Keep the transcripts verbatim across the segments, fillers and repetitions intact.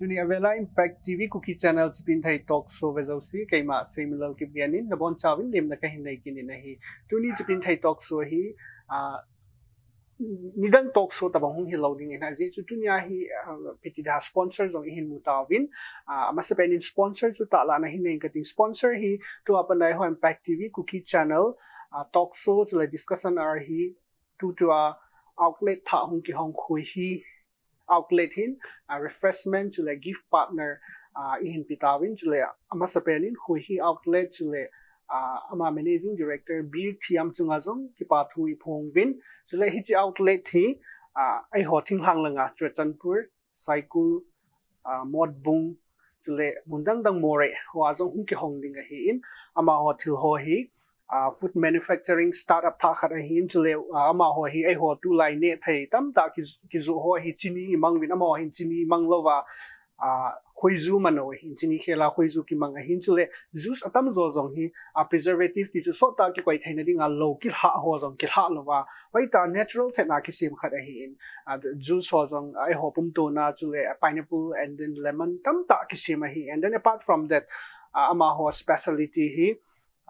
Tuni a vela Impact T V Kuki Channel Chipinthei Talk Show vejouse, keima Seimilal Kipgen in, nabonchauvin lemna kahin nei kit in ahi. Tuni Chipinthei Talk Show hi, ah, nidang talk show tabang hung hilou ding ahi, ajeh chu tunia hi, ah, ipi ti da sponsor jong ihin mu tauvin, ah, amasapen in sponsor chu tahlah na hin nei kating sponsor hi, tua pat a eiho Impact T V Kuki Channel, ah, talk show chule discussion hour hi, tutua outlet thah hung kihong Khoihi outlet hin, ah, refreshment chule gift partner, ah, ihin pe tauvin chule amasapen in Khoihi outlet chule, ah, ama managing director Bir Thiam chunga jong kipa thu iphong uvin chule hiche outlet hi, ah, eiho thinglhang langa Churachandpur, Saikul, ah, Motbung, chule mun dang dang Moreh hoa jong hung kihong ding ahin, amaho thil ho hi, ah, food manufacturing startup thah khat ahin, chule, ah, amaho hi eiho tulai neh thei tamtah ki, kijoh ho hi chini imang uvin, amaho hin chini imang louva, ah, khoiju man u ahin, chini khela khoiju kimang ahin, chule juice atamjo jong hi, ah, preservative ti chu sottah kikoi theina dinga lou kilhah ho jong kilhah louva, hoitah natural thet na kisem khat ahin, ah, juice ho jong, ah, eiho pumtona chule, ah, pineapple and then lemon tamtah kisem ahi. And then apart from that, ah, amaho speciality hi,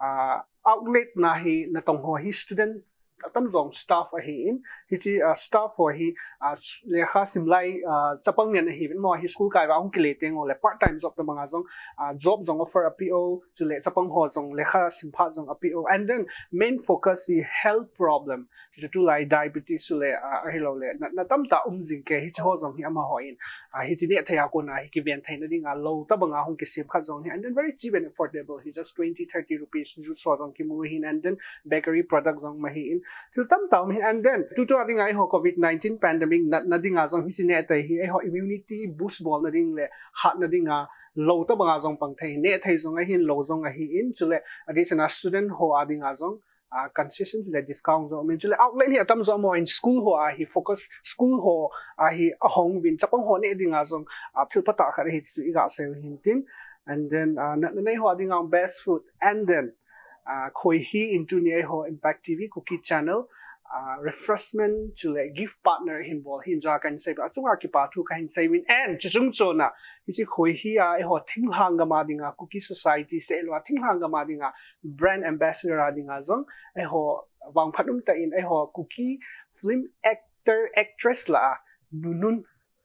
ah, outlet na hi natong ho hi student atamjo staff ahin, hiche, ah, staff ho hi, ah, s-, lekha simlai, ah, chapang ngen ahiuvin, amaho hi school kai uva hung kile teng uleh part time job tabanga jong, ah, job jong offer apeh u, chule chapang ho jong lekha simphat jong apeh u. And then main focus hi health problem, chuchu tulai diabetes chule, ah, ahilouleh natna tamtah um jing kei, hiche ho jong hi amaho in, ah, hiche neh thei a kona hi kiven theina dinga lou tabanga hung kisem khat jong hi, and then very cheap and affordable hi, just twenty, thirty rupees juice ho jong kimu ahin, and then bakery product jong um ahin, thil tamtah um ahin, and then tutua dinga eiho covid nineteen pandemic natna dinga jong hiche neh thei hi eiho immunity boost bolna ding le hatna dinga lou tabanga jong pang thei, neh thei jong ahin, lou jong ahin, chule adeh sena student ho a dinga jong, ah, concession chule discount jong umin, chule outlet hi atamjo amaho in school ho a hi focus, school ho a hi ahong uvin, chapang ho neh dinga jong, ah, thil phatah khat ahi ti chu iga sei u hintin. And then, ah, natna nei ho a dinga best food, and then, ah, Khoihi in tuni eiho Impact T V Kuki Channel, ah, refreshment chule gift partner ahin bol hi, jong kahin sei, achunga kipa thu kahin sei uvin, and chuche chung chona hiche Khoihi a eiho thinglhang gam a dinga, Kuki society seilou a thinglhang gam a dinga brand ambassador a dinga jong eiho vangphat umtah in eiho Kuki film actor actress lah a Nunun,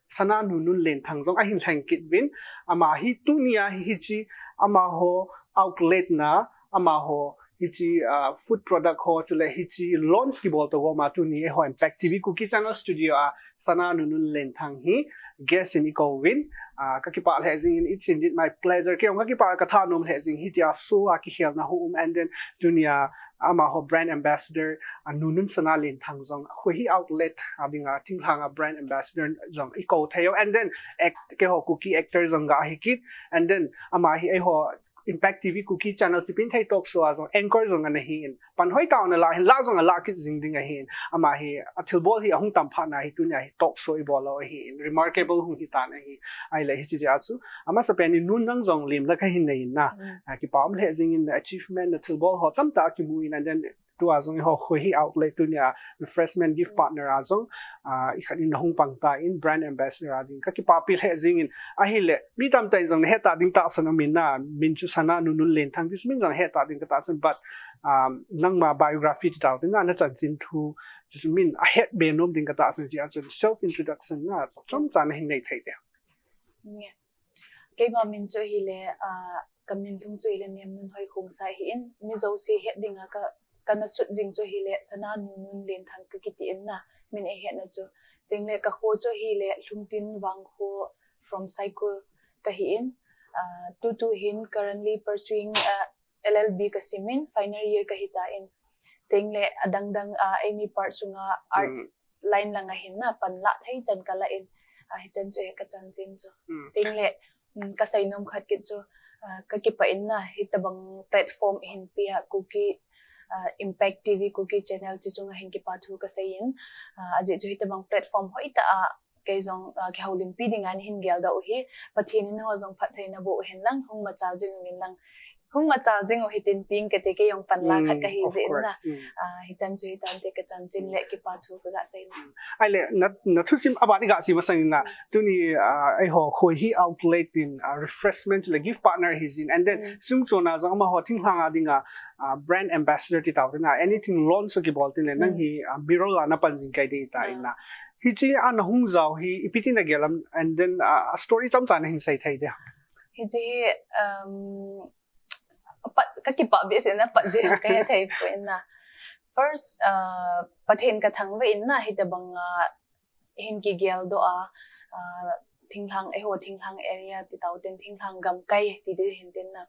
Sana Nunun Lenthang jong ahin lheng kit uvin, ama hi tunia hi hiche amaho outlet na, amaho hiche, ah, food product ho chule hiche launch kibol to gom a tuni eiho Impact T V Kuki Channel studio a Sana Nunun Lenthang hi guest in ikou uvin, ah, kakipah lheh jing in, it's indeed my pleasure. Kei jong kakipah, kathanom lheh jing, hitia show a kikhelna hung um, and then tunia amaho brand ambassador, ah, Nunun Sana Lenthang jong Khoihi outlet a dinga thinglhang a brand ambassador jong ikou thei u, and then act, keiho Kuki actor jong ga hi kit, and then ama hi eiho Impact T V Kuki Channel Chipinthei Talk Show a jong anchor jong ana hin, pan hoitah ana la hin, la jong ala kit jing ding ahin, ama hi athilbol hi ahung tam phat na hi, tunia hi talk show ibol u ahin, remarkable hung hitan ahi. Ahile hiche jeh a chu amasapen in Nun nang jong lemna kahin nei in na, ah, kipa um lheh jing in, achievement na thilbol ho tamtah kimu in, and then tua jong eiho Khoihi outlet tunia refreshment gift partner a jong, ah, ikhat in nahung pang tan, brand ambassador a ding kakipapi lheh jing in, ahile mi tamtah in jong nahet tah ding tahsan umin na, min chu Sana Nunun Lenthang ti chu min jong het tah ding katahsan, but, um, nangma biography ti tau tin na, nachanchin thu chu, chu min ahet be nom ding katahsan, hiche a chun self introduction na chomcha nahin nei thei te. Keima min chu hile, ah, kamin lhung chu hile Nemnunhoi Khongsai ahin, mi jouse het dinga ka, kana sut jing chu hile Sana Nunun Lenthang kakiti in na, min eihetna chu. Tengle kakho chu hile Lhungtin Vangkho from Saikul kahin, ah, tutu hin currently pursuing, ah, L L B kasimin, final year kahitan. Tengle adang dang, ah, eimi part sunga art line langa hin na panlah thei chan kalah in, ah, hichan chu hi kachanchin chu. Tengle, um, kasei nom khat kit chu, ah, kakipah in na, hitabang platform ihin pea Kuki, ah, Impact T V Kuki Channel hiche chunga hin kipa thu kasei in, ah, ajeh chu hitabang platform hoitah a kei jong, ah, kihoulimpi dinga nahin geldoh u hi, Pathen in nangho jong phattheina boh u hen lang, hung machal jing uvin lang. Hung machal jing u hitin tin kati, kei jong panla khat kahi jeh in na. Ah, hichan chu hitante kachan chin le kipa thu kaga sei na. Ahile, na, na thusim aban iga sei masang in na. Tuni, ah, eiho Khoihi outlet in, ah, refreshment le gift partner hi jin. And then, sung chona jong amaho thinglhang a dinga, ah, brand ambassador ti tau te na. Anything launch kibol tin le, nang hi, ah, B-roll a na pan jing kai ding ta in na. Hiche a na hung jao hi, ipi ti na gel am, and then, ah, a story chomcha na hin sei thei de. Hiche hi, um, pat, ka kipah behseh in na, pat jeh ka he thei poi in na. First, ah, Pathen ka thangvah in na, hitabang, ah, hin kigel doh a, ah, thinglhang, eiho thinglhang area ti tau ten thinglhang gamkai ti ding hin tin na.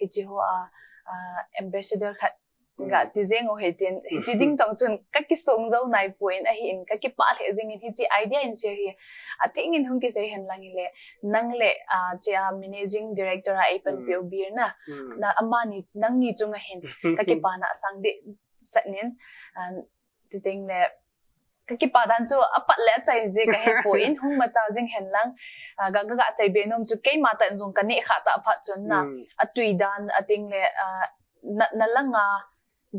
Hiche ho a, ah, ambassador khat ga ti jeng u hitin, hiche ding chong chun ka kisong jou nai poi in ahin, ka kipah lheh jing in hiche idea in share hi. Atheng in hung kisei hen lang hile, nang le, ah, hiche a managing director a eipanpi u Bir na. Na amani, nangni chunga hin, ka kipana asang deh sat in, ah, chuteng le, ka kipa dan chu apat le achai jeh ka he poi in, hung machal jing hen lang, ah, ga, ga, ga sei be nom chu keima tah in jong ka neh kha tah phat chun na, atui dan, ateng le, ah, na, na langa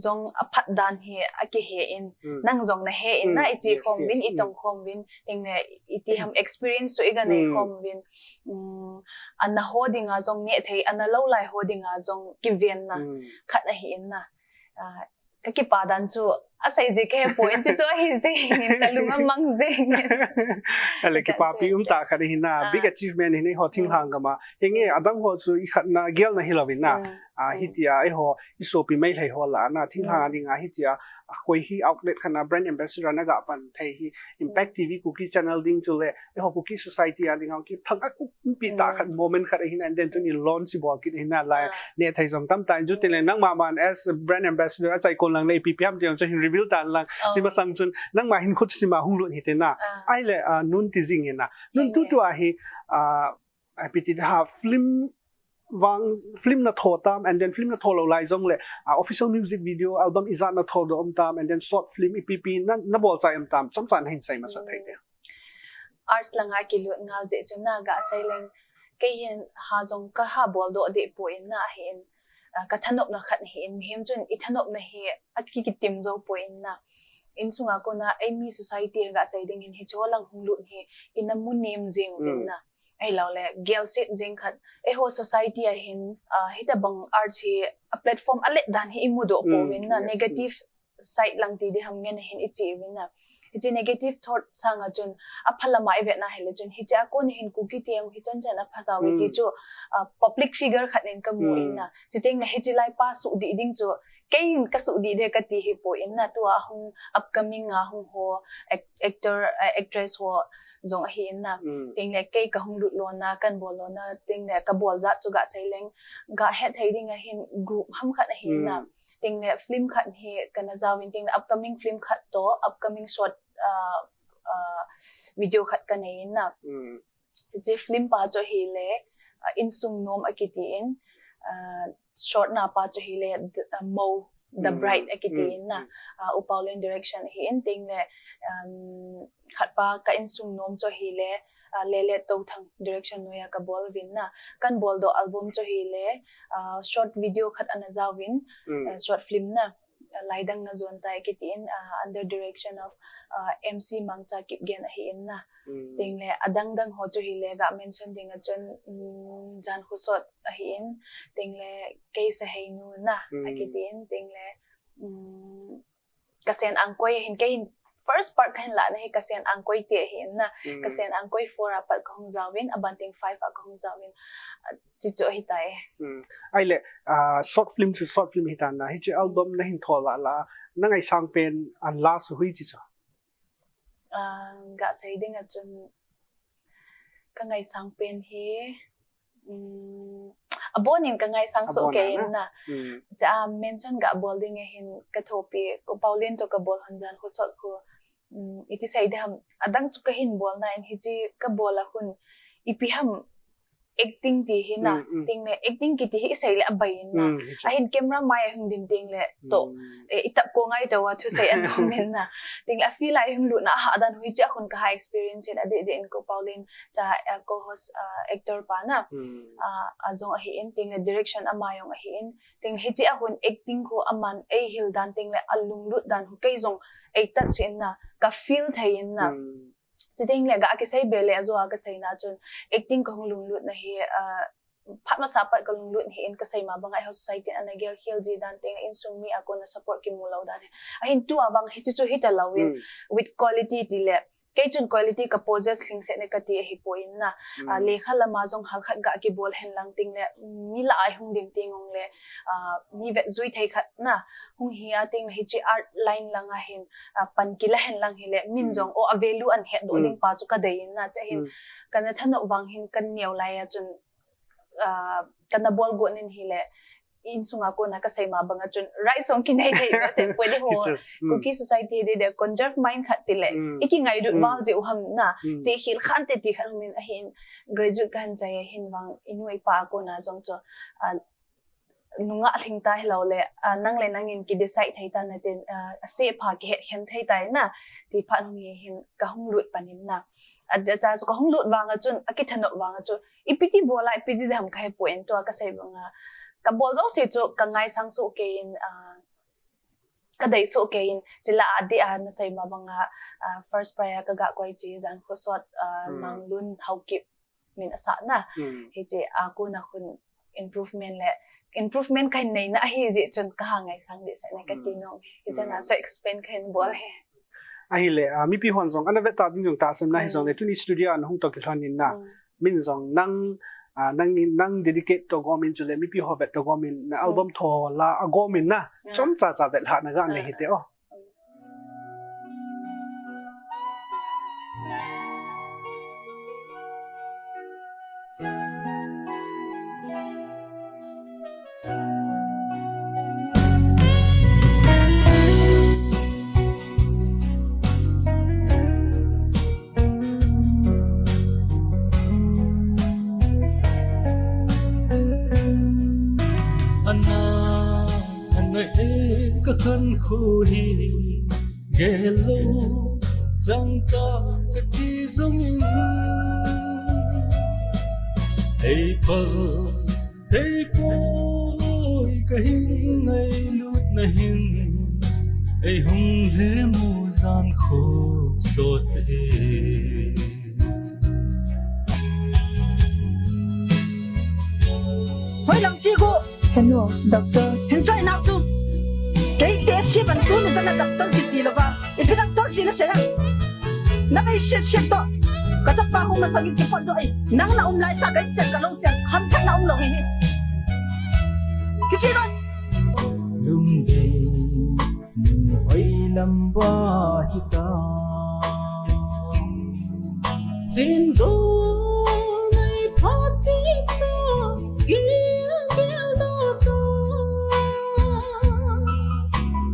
jong aphat dan hi akihe in, nang jong na he in na, iche khom uvin, itong khom uvin, teng le iti ham experience chu iga nei khom uvin, um, ana ho dinga jong neh thei, ana lou lai ho dinga jong kiven na khat ahi in na. Ah, ka kipa dan chu asei jeh ka he poi in, chuchu ahi jeng in, ka lung amang jeng in. Ale, kipapi um tah khat ahi na, big achievement ahi na, eiho thinglhang gam a. Henge, adang ho chu ikhat na gel na hilou in na. Ah, hitia, eiho, isopi Meitei ho lah a na, thinglhang a dinga hitia, a Khoihi outlet khat na brand ambassador na ga pan thei hi, Impact T V Kuki channel ding chu le, eiho Kuki society a dinga kithang a umpi tah khat moment khat ahi na, and then tuni launch ibol kit ahi na lai, neh thei jong tam tah in, chuteng le nangma man as brand ambassador achai kon lang le ipi pi ham ti jong chu hin reveal tan lang, hiche masang chun nangma hin khut sima hung lut hite na. Ahile, ah, nun ti jing in na. Nun tutu a hi, ah, ipi ti ham, film vang, film na tho tam, and then film na tho lou lai jong le, ah, official music video, album ijat na tho doh um tam, and then short film ipi pi na, na bol chai um tam, chomcha na hin sei masa thei de. Arts langa kilut ngal jeh chun na ga sei leng, kei hin ha jong ka ha bol doh deh poi in na ahin, ah, ka thanopna khat ahi in, mihem chun ithanopna hi akikitim jou poi in na. Insunga kona eimi society a ga sei ding hin hiche lang hung lut hi ina mu nem jing uvin na. Ahilou le, gel set jing khat. Eiho society a hin, ah, hitabang art hi a platform alet dan hi imu doh pouvin na, negative side lang ti ding ham ngen a hin iche uvin na. Hiche negative thought sanga chun apha lama ivet na hile chun, hiche a kon hin Kuki te jong hichan chan apha tauve ti chu, ah, public figure khat in ka mu in na. Chuteng le hiche lai pa suhdih ding chu, kei in ka suhdih de kati hi poi in na, tua hung upcoming a hung ho, ac-, actor, ah, actress ho jong ahi in na. Teng le kei ka hung lut lona, kan bol lona, teng le ka bol jat chu ga sei leng, ga het thei ding a hin group ham khat ahi in na. Teng le film khat hi kana jao in, teng le upcoming film khat toh, upcoming short, ah, ah, video khat ka nei in na. Hiche film pa chu ahile, ah, Insung Nom akiti in, ah, short na pa chu ahile, The, ah, Mo, The Bride akiti in na. Ah, U Paolian direction ahi in, teng le, um, khat pa Ka Insung Nom chu ahile, ah, Lele Touthang direction noiya ka bol uvin na. Kan bol doh album chu ahile, ah, short video khat ana jao uvin, ah, short film na. Laidang Na Jon Tai kiti in, ah, under direction of, ah, M C Mangcha Kipgen ahi in na. Teng le adang dang ho chu ahile ga mention ding a chun, um, Jan Khosot ahi in, teng le Kei Saheinu na akiti in, teng le, um, Kasen Angkoi ahin, kei hin first part ka hin lah na hi Kasen Angkoi ti ahi in na. Kasen Angkoi four a pat ka hung jao uvin, aban teng five a ka hung jao uvin. Ah, chuchu ahi tai. Ahile, ah, short film chu short film ahi tan na. Hiche album na hin tho lah lah, na ngaisang pen an la chu hoiche chu? Ah, ga sei ding a chun ka ngaisang pen hi, um, abon in ka ngaisang soh kei in na. Cha mention ga bol ding a hin ka thopi, U Paolian toh ka bol hon Jan Khosot khu, um, iti sei ding ham, adang chu ka hin bol na in hiche ka bol a hun ipi ham acting ti hi na, Mm, mm. Tengle acting kiti hi isei le abai in na. Mm, hichu. Ahin camera mai a hung din tengle to. Mm. Eh, itap ko ngai to a thusei anom in na. Tengle a feel a hung lut na, aha dan hiche a hun kaha experience in adeh deh in ko Pauline cha, eh, co-host, ah, actor pa na. Mm. Ah, ajong ahi in, tengle direction ama jong ahi in. Tengle hiche a hun acting khu aman eihil dan tengle alunglut dan khu kei jong eitouch in na, ka feel thei in na. Mm. Chutengle ga kisei be le ajo a kasei na chun acting kahung lunglut na hi, ah, phat masa pat kalunglut hi in kasei ma banga eiho society ana gel khel ji dan tengle insung mi a kona support kimu lou dan hi. Ahin tua bang hiche chu hita lou in Mm. with quality ti le. Kei chun quality ka possess lhingset ne kati ahi poi na. Ah, Mm. lekha lama jong halkhat ga kibol hen lang tengle mi lah a hung din teng ong le, ah, mi vet jui thei khat na. Hung hi a tengle hiche art line lang a hin, ah, pan kila hen lang hi le min Mm. jong o a value an het doh Mm. ding pa chu kadei in na che hin. Mm. Kana thanop vang hin kan neo lai a chun, ah, kana bol got nin hi le insung a kona kasei ma banga chun right song kinei thei le se poi di ho. Hichu. Mm. Kuki society de de conserve mind khat ti le. Mm. Iki ngai lut Mm. val ji u ham na. Mm. Che khil khan te ti khat min ahin graduate kahin chai ahin vang inu ipa a kona jong chu, ah, nunga lhing ta hilou le, ah, nang le nang in ki decide thei ta na tin, ah, ase pha kihet khen thei ta na. Ti phat hung hi hin kahung lut pan in na. Acha chu kahung lut vang a chun, akithanop vang a chu. Ipi ti bol a, ipi ti dam kahe poi in tua kasei banga. Kabol jouse chu kangaisang soh kei in, ah, kadei soh kei in, chule adeh a nasei ma banga, ah, first prize a kaga koi chu Jankho sot, ah, Mm. Manglun Haokip min asah na. Mm. Hiche a kona hin improvement le, improvement kahin nei na ahi jeh chun kaha ngaisang deh sah na kati Mm. nom. Hiche na Mm. chu explain kahin bol hi. Ahile, ah, mipi hon jong ana vet ta ding jong tahsan na hi Mm. jong le tuni studio a nahung toh kilhon in na. Mm. Min jong nang, ah, nang, nang dedicate toh gom in chule mipi ho vet toh gom in na Mm. album tho la a gom in na. Yeah. Chomcha cha vet lhah na ga nei Ah, hite ah. O. Ana, ana e ka khankho hi gel lou chang ta kati jong in. Ei pal, ei poi kahin ngailut na hin. Ei hung le mu Jankho sot e. Hoi lang chi gu. Henu, doctor. Hin choi nak chu. Kei te si ban tu ni jana doctor kichi lou va. Ipi doctor chi na se ha. Na kai set set to. Ka chapa hu ma sa ki pot do ai. Nang na um lai sa kai chen ka lou chen. Ham tha na um lou hi hi. Kichi lou. Lung dei. Nung hoi lam ba hita. Sin go nai pha chi sa gil gil do to.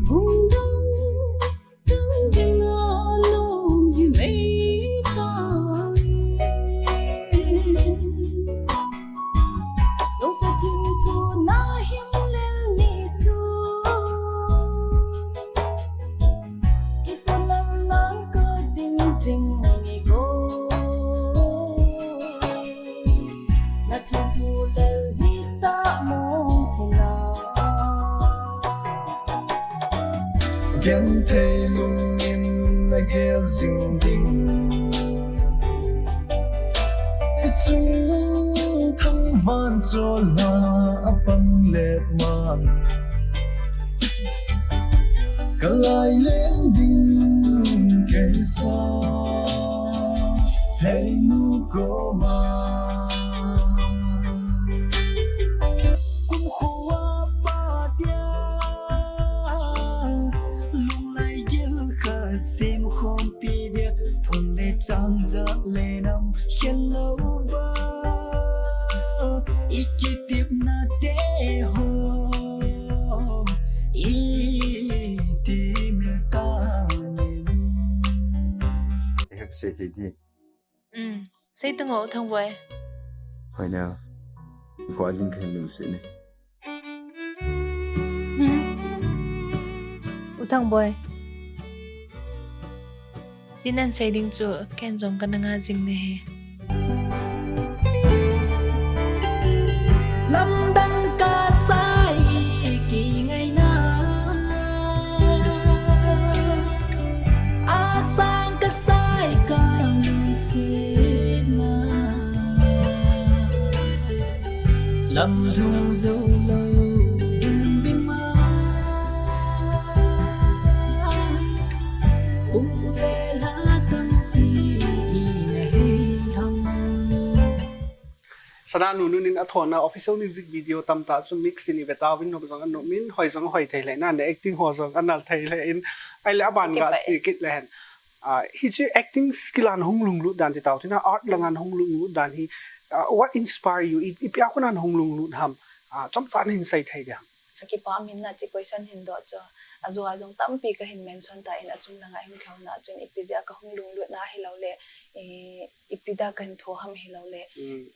Hung dong chang ding a lom hi mei ta. Lungset thim thu na him lel ni chu. Kisalam nang ka ding jing mi go. Na thim thu lel hi ta mo hi na. Genthei lungin na gel jing ding. I chung thangvah chol a pang le man. Ka lai leng ding kei sa. Hei nu koma. Kum khua pa dia. Lunglai gil khat sem khom pi dia. Phun le chang za le nam shen lo va. I kitip na te ho. I ti me ta nin. Hep se te di. Um, sei tu ngo Thangboi. Hoina, kho ading khen lungset ne. U Thangboi. Chi nan sei ding chu ken jong kana nga jing ne he. Lamdang kasai kingaina, asang kasai kalungsetna. Lamlung jou lou ding bima. Kum le lha tampi ina hei lhang. Sana Nunun in athona official music video tamtah chu mix in ive tauvin, nom jong anom in, hoi jong hoi thei lheh in, acting ho jong anal thei lheh in, ahile aban ga chi kit lehen. Ah, hiche acting skill a nahung lunglut dan ti tau tina, art langa nahung lunglut dan hi, ah, what inspire you? I, ipi a kona nahung lunglut ham? Ah, chomcha nahin sei thei ding ham? Akipa min na chi question hin doh chu. Ajo a jong tampi kahin mention tan, achung langa hin kihou na chun ipi jeh a kahung lunglut na hilou le, eh, ipi dia kahin tho ham hilou le,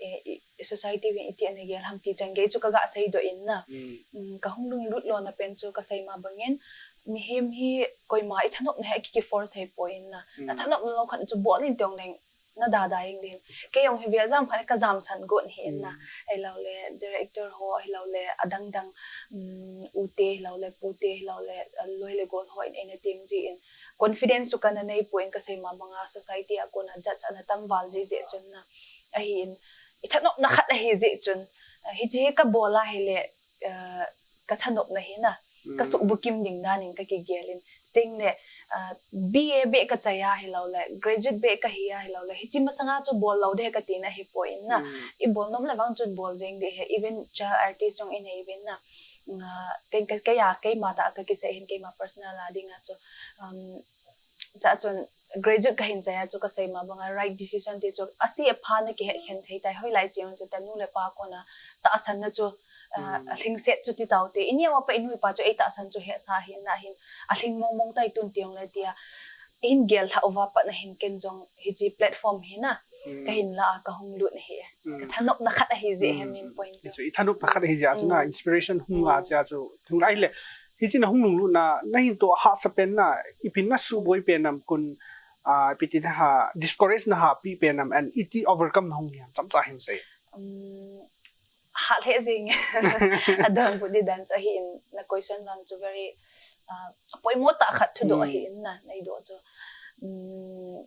eh, i, i society vin iti ana gel ham ti chan gei chu kaga sei doh in na. Mm, kahung lunglut lona pen chu kasei ma bangin, mihem hi koima i thanop na hi aki, ki force thei poi in na. Na thanop lou khat chu bol in tiong leng na dada ing din. Kei jong hi vel jam khat ka jam san got hi in na. Ahilou le director ho, ahilou le adang dang, um, u te, ahilou le pu te, ahilou le, uh, loi le gol ho in eina tem ji in. Confidence chu kana nei poi in kasei ma banga society a kona judge ana tam val ji ji chun na. Ahi in, i thanop na khat ahi ji chun. Uh, hichi hi kabol a hile, uh, ka thanop na hi na, ka suhbukim ding dan in ka kigel in. Sting le, ah, B A beh ka chai a hilou le, graduate beh ka hi a hilou le, hichi masanga chu bol lou ding ka tina hi poi in na. I bol nom le vang chun bol jeng ding hi, even child artist jong in hi even na. Ah, kei, kei, kei a, keima ta ka kisei hin keima personal a ding a chu, um, cha chun graduate kahin chai a chu kasei ma banga right decision ti chu ase apha na kihet khen thei tai, hoilai chun chu tanu le pa kona tahsan na chu, ah, alhingset chu ti tau te. Ini a pa inu ipa chu ei tahsan chu hesa hi na hin alhing mong mong tai tun tiong le tia. Hin gel lha uva pat na hin ken jong hichi platform hi na. Kahin la a kahung lut na hi. Ka thanop na khat ahi ji he main point chu. Chu i thanop na khat ahi ji a chu na inspiration hung a ji a chu. Thung ai le. Hichi nahung lunglut na, nahin toh hahsa pen na, ipi na suboi pen nam kun, ah, ipi ti na ha, discourage na ha pi pen nam and iti overcome nahung hiam, chomcha hin sei. Um, ha le jing. Adon bu di dan chu ahi in na question vang chu very, ah, poimo ta khat thudoh ahi in na, nei doh chu. Um,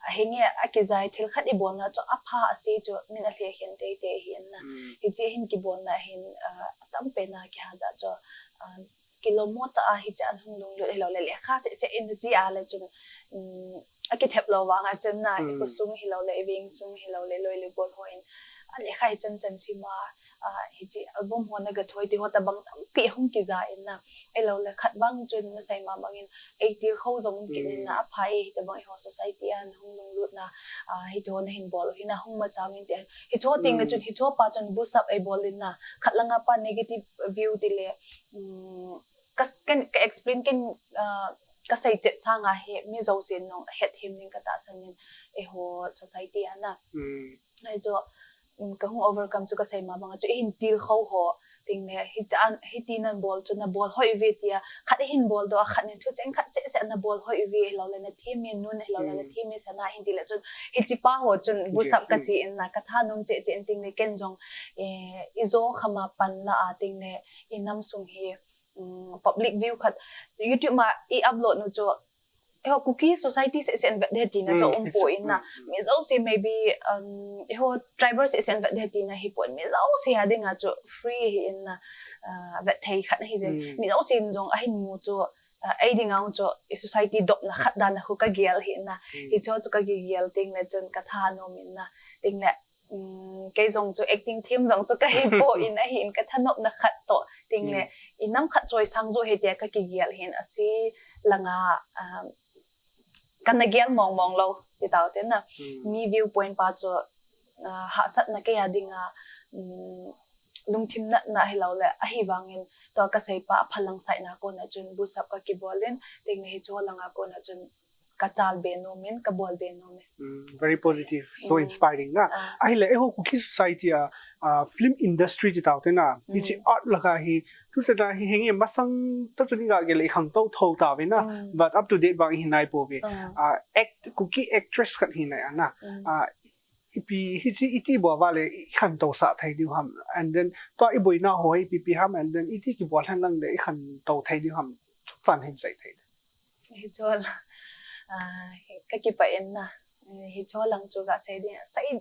Ahinge, akijai thil khat i bolna chu apha ase chu min alhekhen teitei hi in na. Hichi hin kibolna hin, ah, atam pen a kiha ja chu, ah, kilom mo ta a hichi an hung lunglut hilou le lekha seh seh in chi a le chun, um, akithep lou vang a chun na, i khosung hilou le, i veng sung hilou le, loi le gol ho in, a lekha hi chan chan sima, ah, hichi album ho na ga thoi ti ho tabang tampi hung kija in na. Ahilou le khat vang chun na sei ma bangin, ei til kho jong um kit in na, apha e, hitabang eiho society a nahung lunglut na, ah, hiti ho nahin bol u hi na hung machang in ti. Hicho ting le chun, hicho pa chun boost up ei bol in na, khat langa pa negative view ti le, um, ka, ka, ka explain ken, ah, kasei chet sanga hi mi jouse nung het him ding ka tahsan in eiho society a na. Ahi chu, um, kahung overcome chu kasei ma banga chu, ihin til kho ho, ting le, hiti nan bol chu, na bol hoi ve tia, khat ihin bol doh a, khat nin thu cheng khat seh seh na bol hoi ve, hilou le na thim mi nun, hilou le na thim mi sana, hin ti le chun, hichi pa ho chun, boost up kachi in na, ka thanom cheh cheh in ting le, ken jong, eh, i jo khama pan la a ting le, i nam sung hi, um, public view khat, YouTube ma i upload nu chu, eiho Kuki society seh seh in vet ding tina chu um poi in na. Mi jouse maybe, um, eiho tribal seh seh in vet ding tina hi poi in, mi jouse a dinga chu free hi in na, ah, vet thei khat hi jin. Mi jouse in jong ahin mu chu, ah, ei dinga chu i society dopna khat dan a khu ka gel hi in na. Hicho chu ka gel ting le chun ka thanom in na. Ting le um, kei jong chu acting them jong chu ka hi poi in ahi in ka thanop na khat toh ting le i nam khat choi sang jo he tia ka kigel hin ase langa, um, kana gel mong mong lou ti tau te na. Mi viewpoint pa chu, uh, hahsatna kei a dinga, um, lungthim natna hilou le ahi vangin tua kasei pa aphalang saina kona chun boost up ka kibol in ting le hicho langa kona chun kachal be nom in, kabol be nom in. Mm, very positive, so inspiring na. Ah. Ahile, eiho Kuki society a, ah, film industry ti tau te na. Hiche art laga hi, tu se na hi henge masang ta chu ni ga gele i khangtou thou tau ve na. But up to date vang hi nai pouve. Ah, act, Kuki actress khat hi nai ana. Ah, ipi hiche iti bol uva le i khangtou sah thei diu ham. And then, tua i boina ho hi ipi ipi ham. And then, iti kibol hen lang le i khangtou thei diu ham. Chukchan hin sei thei. Hiche ho la, ah, ka kipah in na. Hiche ho lang chu ga sei ding, sei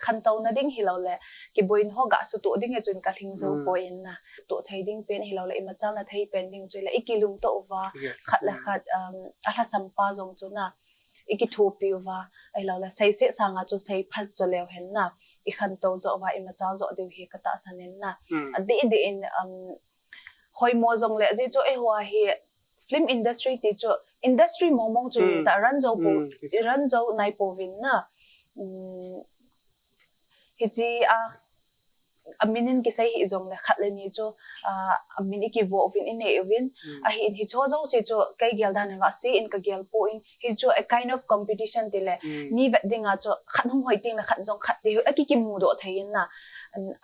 khantouna ding hilou le, kiboina ho ga sutoh ding e chun ka lhing jou poi in na. Sutoh thei ding pen hilou le, i machalna thei pen ding chu le, i kilungto uva, khat le khat, um, a lhasam pa jong chu na, i kithopi uva, ahilou le, sei se sanga chu sei phat jo leu hen na, i khantou jo uva, i machal jo diu hi ka tahsan in na. A deh deh in, um, hoimo jong le, ajeh chu eiho a hi film industry ti chu industry mong mong chu ta ran jou pou, ran jou nai pouvin na. Um, hiche a, a min in kisei hih jong le khat le ni chu, ah, a min i kivo uvin i nei uvin. Ahin hiche ho jouse chu kei gel dan uva sei in ka gel poi. Hichu a kind of competition ti le, mi vet ding a chu khat hung hoi teng le khat jong khat ti a kikimudoh thei in na.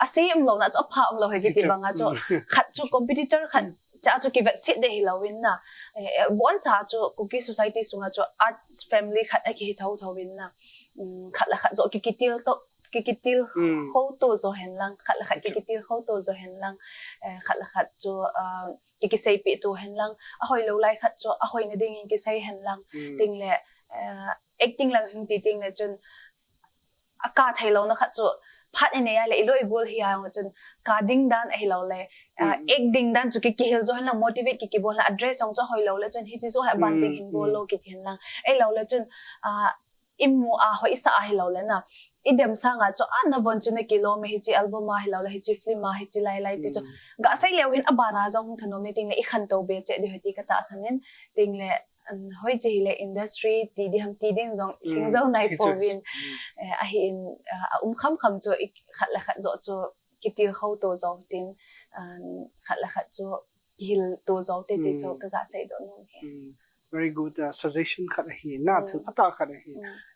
A sei umlou na chu a pha umlou hi kiti bang a chu khat chu competitor khat cha chu kivet sit de hilou in na. Eh, eh, bon cha chu Kuki society sunga chu arts family khat a kihi thou thou in na. Um, khat le khat jo kikitil to, kikitil ho to jo hen lang, khat le khat kikitil ho to jo hen lang. Eh, khat le khat chu, ah, ki, kiseipi to hen lang, a hoilou lai khat chu a hoina ding in kisei hen lang. Teng le, eh, acting lang hin ti teng le chun a ka theilou na khat chu phat i nei a le i loi gol hi a jong chun ka ding dan ahilou le, ah, act ding dan chu ki, kihil jo hen lang, motivate ki, kibol a dress jong chu a hoilou le chun hiche jo hi a ban ding hin bol lo kiti hen lang. Ahilou le chun, ah, i mu a hoi sa ahilou le na. I dem sanga chu a na von chu na kilom e hiche album a hilou le, hiche film a, hiche lai lai ti chu. Ga sei leu hin a ban a jong hung thanom ni teng le i khantou be cheh diu hi ti ka tahsan in teng le, um, hoiche hile industry ti di ham ti ding jong lhing jou nai pouvin. Eh, ahin, ah, a um kham kham chu i khat le khat jo chu kitil ho to jo tin, um, khat le khat chu kihil to jo te ti chu ka ga sei doh nom e. Very good, uh, suggestion khat ahi na, thil phatah khat ahi.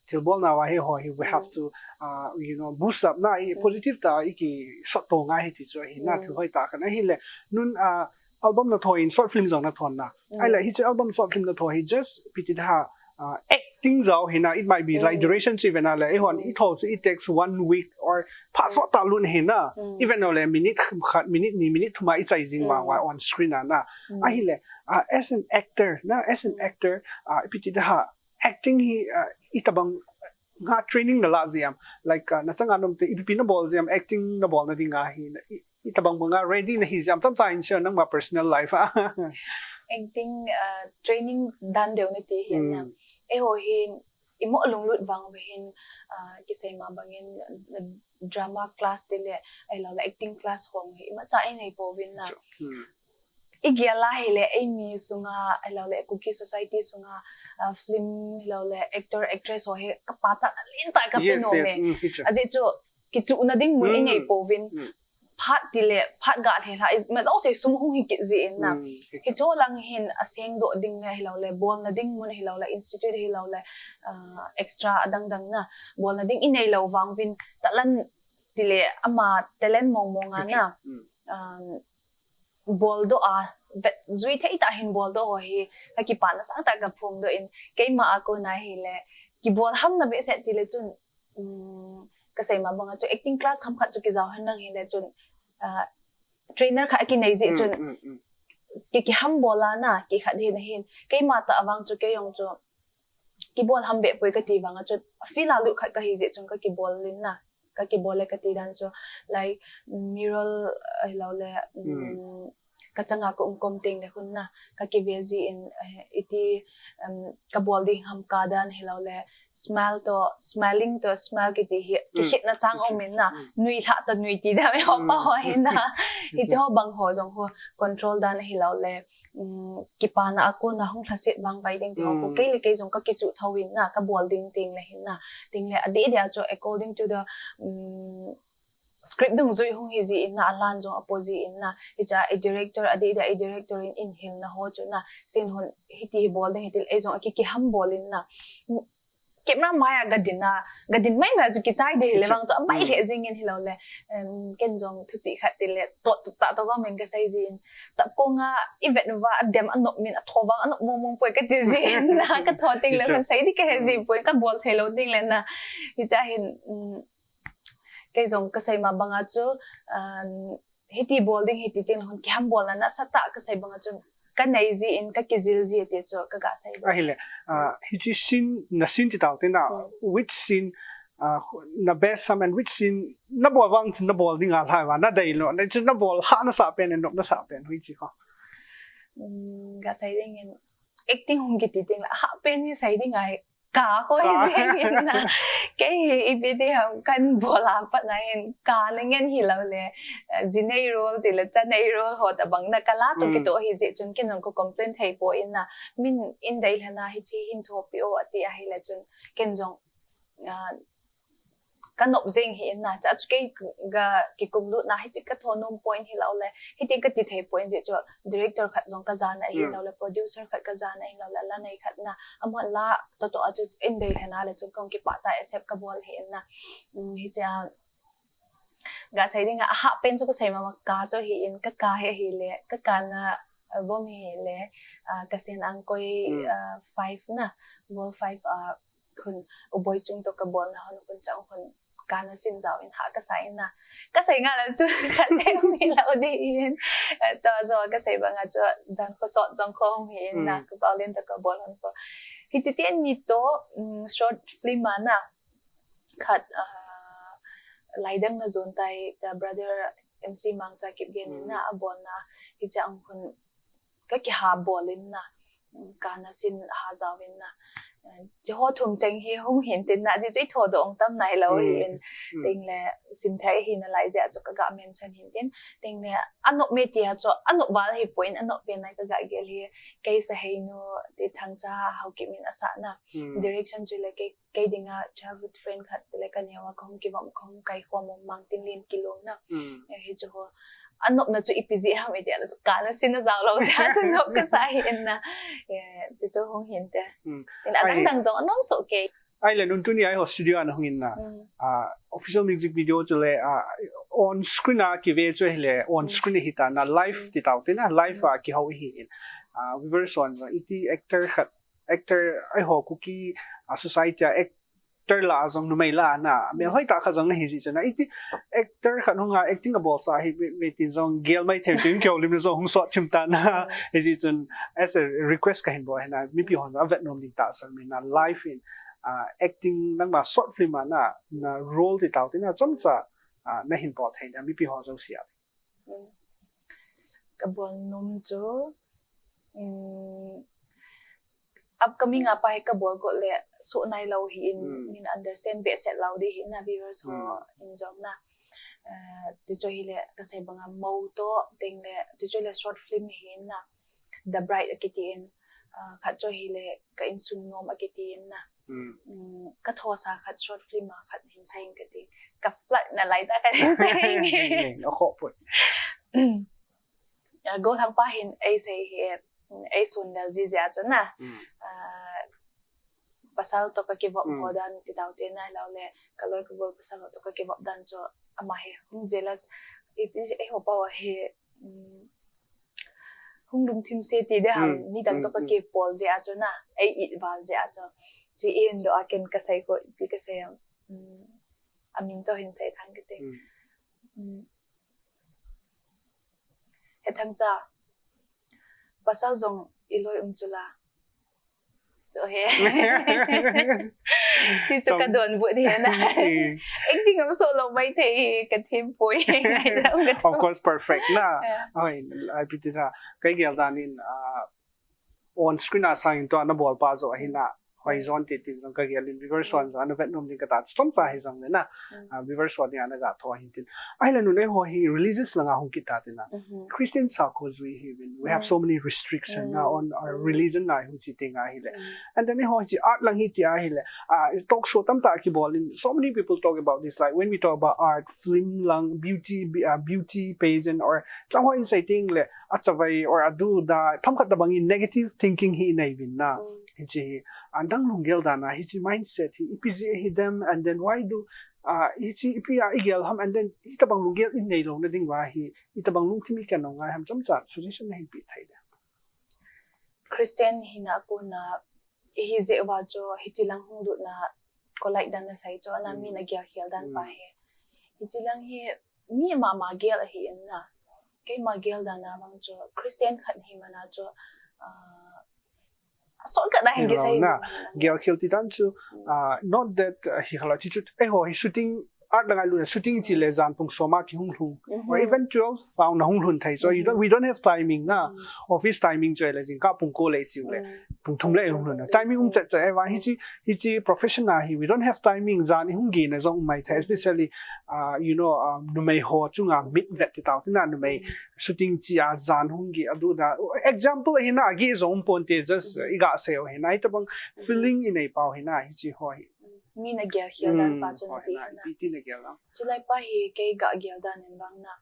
Thilbol nauva hi ho hi, we have to, uh, you know, boost up na, i positive ta i kisot to ngai hi ti chu ahi na, thil hoitah khat ahi le. Nun, uh, album na tho in short film jong na thon na. Ahile hiche album short film na tho hi just ipi ti da, uh, acting jao hi na, it might be like duration chu i ve na le, eihon i tho chu it takes one week or phat sot ta lun hi na. I ve na le minute khat, minute ni, minute thum a i chai jing vang uva on screen a na. Ahile, uh, as an actor na, as an actor, uh, ipi ti da, acting hi, uh, itobang nga training na la jeh ham, like, uh, na changa nom te ipi ipi na bol jeh ham, acting na bolna dinga hi na, i, itobang banga ready na hi jeh ham, chomcha in share nangma personal life a. Acting, uh, training dan deu na ti hin na. Eiho hin i mo lunglut vang uva hin, uh, kisei ma bangin, uh, drama class ti le, ahilou le acting class hong hi imacha i nei pouvin na. I gel a hile, eimi sunga, ahilou le, Kuki society sunga, ah, film, ahilou le, actor, actress ho hi, ka pachat na lentah ka pe nom e. Ajeh chu, kichuhna ding mun i nei pouvin. Phat ti le, phat ga lheh lha, i, ma jouse sum hung hi kit jeh in na. Hiche ho lang hin, a sengdoh ding le, ahilou le, bolna ding mun, ahilou le, institute, ahilou le, ah, extra adang dang na. Bolna ding i nei lou vang uvin, talan ti le, ama talent mong mong a na. Um, boldoh a, vet, jui thei tah hin boldoh ho hi, ka kipana sangtah ka phongdoh in, keima a kona hile, kibol ham na behseh ti le chun, um, ka sei ma banga chu acting class ham khat chu kijao hen lang hile chun, ah, trainer khat a kinei jeh chun, ki, kiham bol a na, kikhat hin ahin, keima tah a vang chu kei jong chu, kibol ham beh poi ka ti vang a chun, field a lut khat ka hi jeh chun ka kibol in na, ka kibol le ka ti dan chu, like, mural, eh, ahilou le, um, ka changa ka um kom teng le hun na, ka kive jin, eh, iti, um, ka bol ding ham ka dan ahilou le, smile to, smiling to, smile kiti hi, kikhetna chang um in na, nui lha to nui ti dan, eh, ho pa ho hin na, hiche ho bang ho jong ho, control dan ahilou le, um, kipana a kona hung lhaset vangvai ding ti ho, kei le kei jong ka kichuh thou in na, ka bol ding teng le hin na. Teng le adeh deh a chu according to the, um, script dungzui hung hi ji in na, alan jong apo ji in na, hicha a director, adeh deh a director in eihil na ho chu na, sin hon hiti hi bol ding hiti, ei jong aki kiham bol in na. Camera mai a gadin a, gadin mai mai chu kichai ding hile vang chu amai le jing in hilou le. Em, ken jong thu chi khat ti le, to, to, ta, to vang men kasei ji in. Tap kong a, i vet va, adem anop min, atho vang anop mong mong poi kati ji in na, katho ting le, kasei di kahe ji poi, kabol thei lou ting le na. Hicha hin, um, kei jong kasei ma banga chu, um, hiti bol ding, hiti ting le hon kiham bol na, nasatah kasei banga chu, kanei ji in, kakijil ji ti chu, kaga sei bol. Ahile, ah, hichi scene, na scene ti tau te na, which scene, ah, na best ham and which scene, nabol vang chu nabol ding a lhai va, nadei lou, na chu nabol hah nasah pen, nop nasah pen, hichi ko. Mm, kasei ding in, acting hung kiti ting le, hah pen hi sei ding ai, ka ho hi jing in na. Kei hi ipi ti ham, kabol a pat na hin, ka na ngen hilou le, eh, jinei role ti le, chanei role ho tabang na kala to kitoh hi ji chun ken jong ka complain thei poi in na. Min in dei le na hichi hin thopi o ati ahile chun ken jong, ah, kanop jing hi in na. Cha chu kei ga kikum lut na hichi katho nom poi in hilou le. Hiti kati thei poi in ji chu director khat jong kaja na hilou le, producer khat kaja na hilou le, la nei khat na. Amahon la to to a chu in dei le na le chu kong kipah tah a accept kabol hi in na. Um, hicha Ga sei ding a, hah pen chu kasei mama ka chu hi in, ka ka hi ahile, ka ka na album hi le, ah, Kasen Angkoi, ah, five na, Vol five, ah, khun U Boichung to kabol na hon khun chang khun ka na sin jao in hah kasa in na. Kasei nga la chu, kasei mi la u di in. Eh, to jo kasei banga chu, jan kho sot jong kho hi in na, ka Paulin to kabol hon kho. Hichi teni to, mm, short film a na, khat, ah, Laidang na jon tai, the brother M C Mangcha Kipgen in na, abol na, hicha ang khun ka kiha bol in na, ka na sin ha jao in na. Eh, chi ho thum cheng hi hung hin tin na, chi chu i tho doh ong tam nai lou hi in, ting le sim thei hi na lai jeh chu ka ga mention hin tin, ting le anop me ti a chu, anop val hi poi in, anop pen nai ka ga gel hi, kei sa hei nu, ti Thangcha Haokip in asa na, direction chu le kei kei dinga childhood friend khat le ka neo a ka hung kivop, ka hung kaikhom u Mangtinlin Kilung na. Eh, hichu ho. Anopna chu ipi jeh ham iti a chu ka na sin a jao lou jeh a chu nop kasa hi in na. Eh, chu chu hung hin te. In adang dang jong anom soh kei. Ahile nung tuni a eiho studio a na hung in na. Ah, official music video chu le, ah, on screen a kive chu ahile, on screen hi ta na live ti tau te na, live a kiho hi in. Ah, viewers hon jong iti actor khat actor, eiho Kuki, ah, society a actor la jong numei la na, mel hoi tah khat jong na hi ji chun na, iti actor khat hung a acting abol sa hi ve, ve tin jong gel mai thei tin keu lim jong hung sot thim ta na, hi ji chun as a request ka hin bol hi na, mipi hon jong avet nom ding tah sa mi na live in, ah, acting nangma short film a na, na role ti tau te na chomcha, ah, na hin bol thei na mipi ho jouse a. Ka bol nom chu, um, upcoming a pa hi ka bol got le soh nai lou hi in, min understand behseh lou di hi na viewers ho in jong na. Eh, ti chu hi le ka sei banga Mo to, ting le, ti chu le short film hi in na. The Bride akiti in, ah, khat chu hi le ka insung nom akiti in na. Mm, ka thosa khat short film a khat hin sei in kati. Ka flirt na lai ta khat hin sei in. Ning, ning, a kho put. Ah, Gothang pa hin ei sei hi, ei sun lel ji jeh a chu na. Ah, pasal to ka kivop ho dan ti tau te nai lou le, ka loi ka gol pasal to ka kivop dan chu ama hi hung jealous, i, i, eiho pa hi, um, hung lungthim se ti de ham, midang to ka kipol jeh a chu na, ei it val jeh a chu. Chi in do a ken ka sei ko, ipi ka sei am, um, amin to hin sei thang kiti. Um, He Thangcha, pasal jong i loi um chu la. Chu he. Ti chu ka donbut hi na. Acting ang soh lou mai thei hi ka thim poi. Of course, perfect na. Oi, ipi ti na. Ka gel dan in, ah, on screen a sang in tua na bol pa joh ahi na. Hoizon ti tin jong kagel in, viewers hon jong ana vet nom ding kati, chomcha hijong le na. Ah, viewers ho dinga naga tho hin tin. Ahile nunei ho hi religious langa hung kit ta tin na. Christian sakho jui hi vin. We have so many restriction na on our religion na hung chi teng ahile. And then eiho chi art lang hi ti ahile. Ah, talk show tamtah kibol in, so many people talk about this. Like when we talk about art, film lang, beauty, be- uh, beauty pageant, or lang ho in sei teng le, achavai or adu da, phamkhat tabang in negative thinking hi inei vin na. Hichi hi, adang lunggel dan a, hichi mindset hi ipi jeh hi dem, and then why do, uh, hichi ipi a igel ham, and then hitabang lunggel inei lou na ding uva hi, hitabang lungthim iken lou ngai ham, chomcha suggestion nahin pe thei dem? Christian hina kona, hijeh uva chu, hichi lang hung lut na, kolai dan nasei chu, ana min agel khel dan pa hi. Hichi lang hi, mi mama gel ahi in na. Keima gel dan a vang chu, Christian khat hi mana chu, ah, shortcut a hin kisei na. Gel khel ti dan chu, ah, not that, ah, hi khala chi chu, eiho hi shooting, art langa lut na shooting chi le jan pung som a kihung lhung. Or even twelve a na hung lhun thei. So you don't, we don't have timing na. Office timing chu le jingkah pung ko le chi le. Pung thum le hung lhun na. Timing um chet chet e vang hichi, hichi profession a hi. We don't have timing, jan ihung gei na jong um mai thei. Especially, uh, you know, um, numei ho chunga mit vet ti tao ti na numei shooting chi a jan hung gei adu da. Example hi na gei jong um pon te just, uh, iga sei u hi na. Hitabang feeling inei pau hi na hichi ho hi. Min agel khel dan pa chu nati na. Ipi ti nagel a? Chulai pa hi kei ga gel dan in vang na.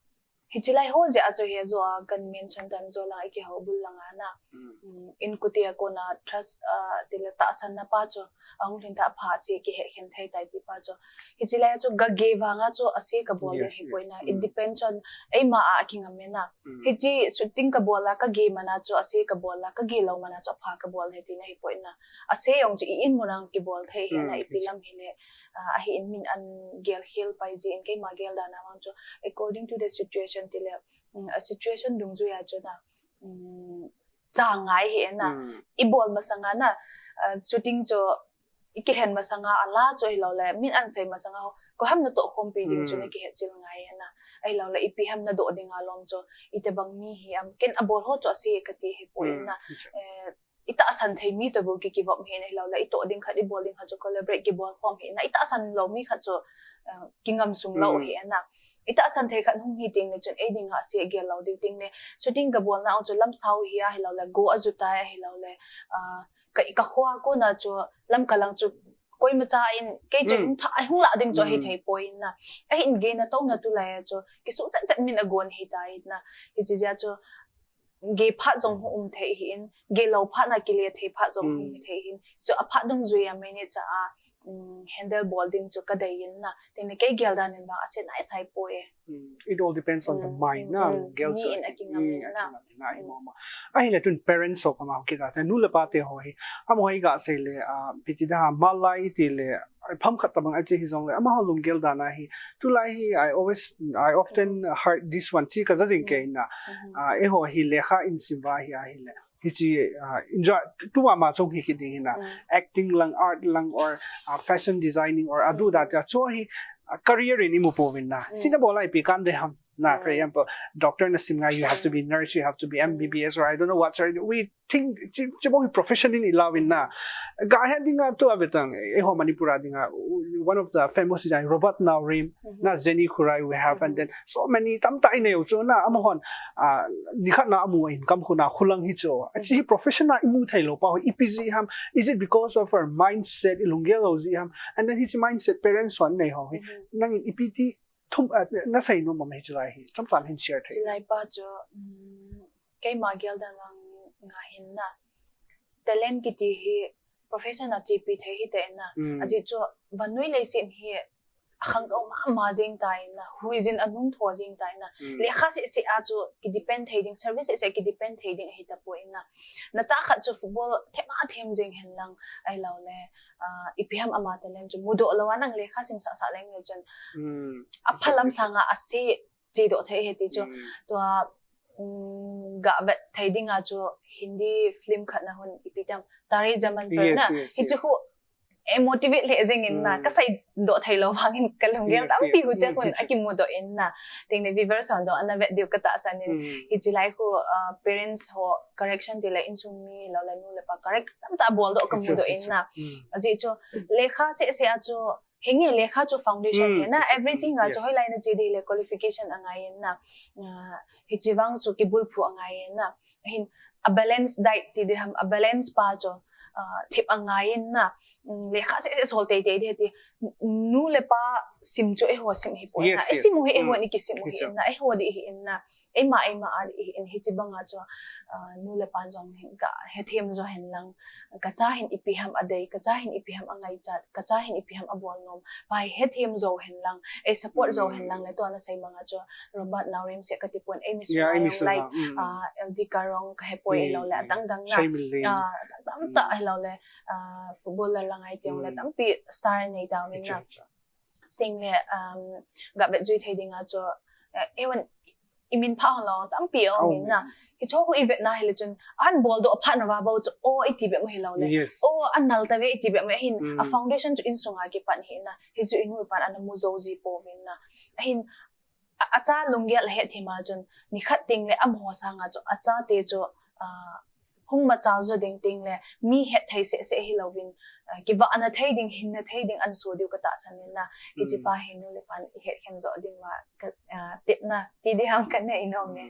Hichi lai ho jeh a chu hi jo a kan mention tam jo lang iki ho bul lang a na. Mm, in kuti a kona trust, ah, ti le tahsan na pa chu. Ahung lhin ta pha se kihe khen thei tai ti pa chu. Hichi lai chu ga gei vang a chu ase kabol ding hi poi na. It depends on eima a kingam e na. Hichi shooting kabol a kagei mana chu ase kabol a, kagei lou mana chu apha kabol he ti na hi poi na. Ase jong chu i in mun a kibol thei hi na ipi lam hi le, ah, ahi in min an gel khel pai ji in keima gel dan a vang chu according to the situation ti le, mm, a situation dungjui a chu na, mm, cha ngai hi na. Ibol masang a na, ah, shooting chu ikilhen masang a ala chu hilou le min an sei masang a ho, koi ham natoh khompi ding chu nakihet chil ngai na. Ahilou le ipi ham nadoh ding a lom chu, itobang mi hi am, ken abol ho chu ase kati hi poi na. Eh, itahsan thei mi toh bou kikivop hi na hilou le itoh ding khat, ibol ding khat chu collaborate kibol khom hi na. Itahsan lou mi khat chu, eh, kingam sung lou hi na. Itahsan thei khat hung hi teng le chun ei ding a ase gel lou ding teng le. Shooting kabol na ong chu lamsao hi a hilou le go aju tai a hilou le, ah, ka, ka khua kona chu lamka lang chu koima cha in kei chu hung tha, hung lah ding chu ahi thei poi na. Ahin gei na tong na tulai a chu kisuh chet chet min agon hi tai na. Hichi jeh a chu gei phat jong hung um thei hi in, gei lou phat na kile thei phat jong hung hi thei hin. Chu aphat dungjui a manage a, um, handle bol ding chu kadei in na. Teng le kei gel dan in vang ase nai sai poi. Mm, it all depends on the mind na. Gel mi in akingam in na. Ahile tun parents ho koma kit a te nu le pa te ho hi. Amaho hi ga sei le, ah, ipi ti da, malai ti le, phamkhat tabang achi hijong le, amaho lunggel dan a hi. Tulai hi, I always, I often heard this one, chi kaja jing kei na. Ah, eiho hi lekha in sim uva hi ahile. Hichi, ah, enjoy, tu mama chung hi kit ding hi na. Acting lang, art lang, or, ah, fashion designing, or adu da tia. Chu hi, ah, career in imu pouvin na. Chi nabol a ipi kan de ham. Na, for example, doctor nasim ngai, you have to be nurse, you have to be M B B S, or I don't know what, sorry, we think, chi, chi bou hi profession in ilou in na. Ga he ding a tu a vetang, eiho Manipur a ding a, one of the famous design, Robert Naorim, na Jenny Khurai we have, and then so many, tamtah inei u chu na, amahon, ah, nikhat na amu in kam khu na, khulang hi chu. Achi profession a imu thei lou pa ho, ipi jeh ham, is it because of our mindset, ilunggel lou jeh ham, and then hichi mindset parents hon nei ho hi, nang ipi ti, thum, ah, nasei nom mama hi chulai hi. Chomcha hin share thei. Chulai pa chu, um, keima gel dan vang nga hin na. Talent kiti hi profession a chepi thei hi te na. Ajeh chu vannoi leiset hi akhangtou mama jing tai na. Huijin anung tho jing tai na. Lekha seh seh a chu kidepend thei ding, service seh seh kidepend thei ding ahi tapoi na. Nacha khat chu football them a them jing hen lang ahilou le, ah, ipi ham ama talent chu mudoh lou a nang lekha sim sah sah leng le chun. Aphalam sanga ase chedoh thei he ti chu. Tua, um, ga vet thei ding a chu Hindi film khat na hon ipi tam Taare Zameen Par na. Hichu khu eh, motivate le jing in na, ka seidoh thei lou vang in ka lunggel tampi hu chek hun akimudoh in na. Ting le viewers hon jong ana vet diu ka tahsan in. Hichi lai khu, ah, parents ho correction ti le insung mi lou le nu le pa correct tamtah boldoh ka mudoh in na. Ajeh chu lekha seh seh a chu hinge lekha chu foundation hi na, everything a chu hoilai na che di le qualification angai in na. Ah, hichi vang chu kibulphu angai in na. Hin a balance diet ti di ham, a balance pa chu, ah, thip angai in na. Mm, lekha seh seh sol tei tei di ti. Nu le pa sim chu eiho sim hi poi na. Yes, yes. Eisim u hi eiho ni kisim u hi in na. Eiho di hi in na. Eima, eima a di hi in hichi banga chu, ah, nu le pa jong hin ka hethem jo hen lang. Ka cha hin ipi ham adei, ka cha hin ipi ham angaichat, ka cha hin ipi ham abol nom. Pa hi hethem jo hen lang, ei support jo hen lang le tua na sei banga chu Robert Naorem seh ka ti pon, ei mi sung lai, ah, L D Karong ka he poi lou le, adang dang na. Ah, adang dang ta lou le, ah, footballer lang ai ti lou le, tampi star nei ta min na. Sting le, um, ga vet jui thei ding a chu, eh, even i min pha hon lou tampi a um in na. Hicho khu i vet na hi le chun, an boldoh phat na va bou chu, o i ti be mo hi lou le. O an nal ta ve i ti be mo hin, a foundation chu insung a kipan hi na. Hichu inu pan ana mu jo ji pouvin na. Ahin, a, a cha lunggel a hethem a chun, ni khat ting le amaho sang a chu, a chate chu, ah, hung machal jo ding ting le, mi het thei seh seh hi louvin, ah, kivah na thei ding, hin na thei ding an so diu ka tahsan in na. Hichi pa hi nu le pan i het khen jo ding va ka, ah, tep na, ti di ham ka nei nom e.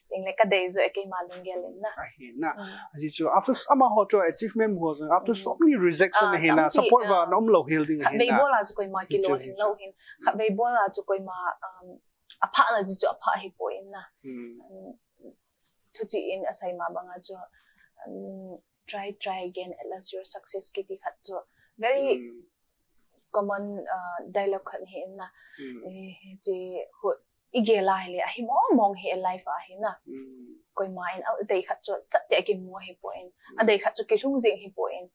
Ting le ka dei jo e keima lunggel in na. Ahi na. Ajeh chu, after s-, amaho chu achievement ho jong, after so many rejection ahi na, support va na um lou hel ding ahi na. Khatvei bol a chu koima kilolhin lou hin. Khatvei bol a chu koima, um, a pha na ji chu a pha hi poi in na. Um, thuchih in a sei ma banga chu, um, try, try again, at last you'll success kiti khat chu. Very common, uh, dialogue khat hi in na. Eh, chi khu i gel a hi le, a hi mong mong hi a life a hi na. Koima in a dei khat chu sat te a kimu hi poi in. A dei khat chu kilhung jing hi poi in.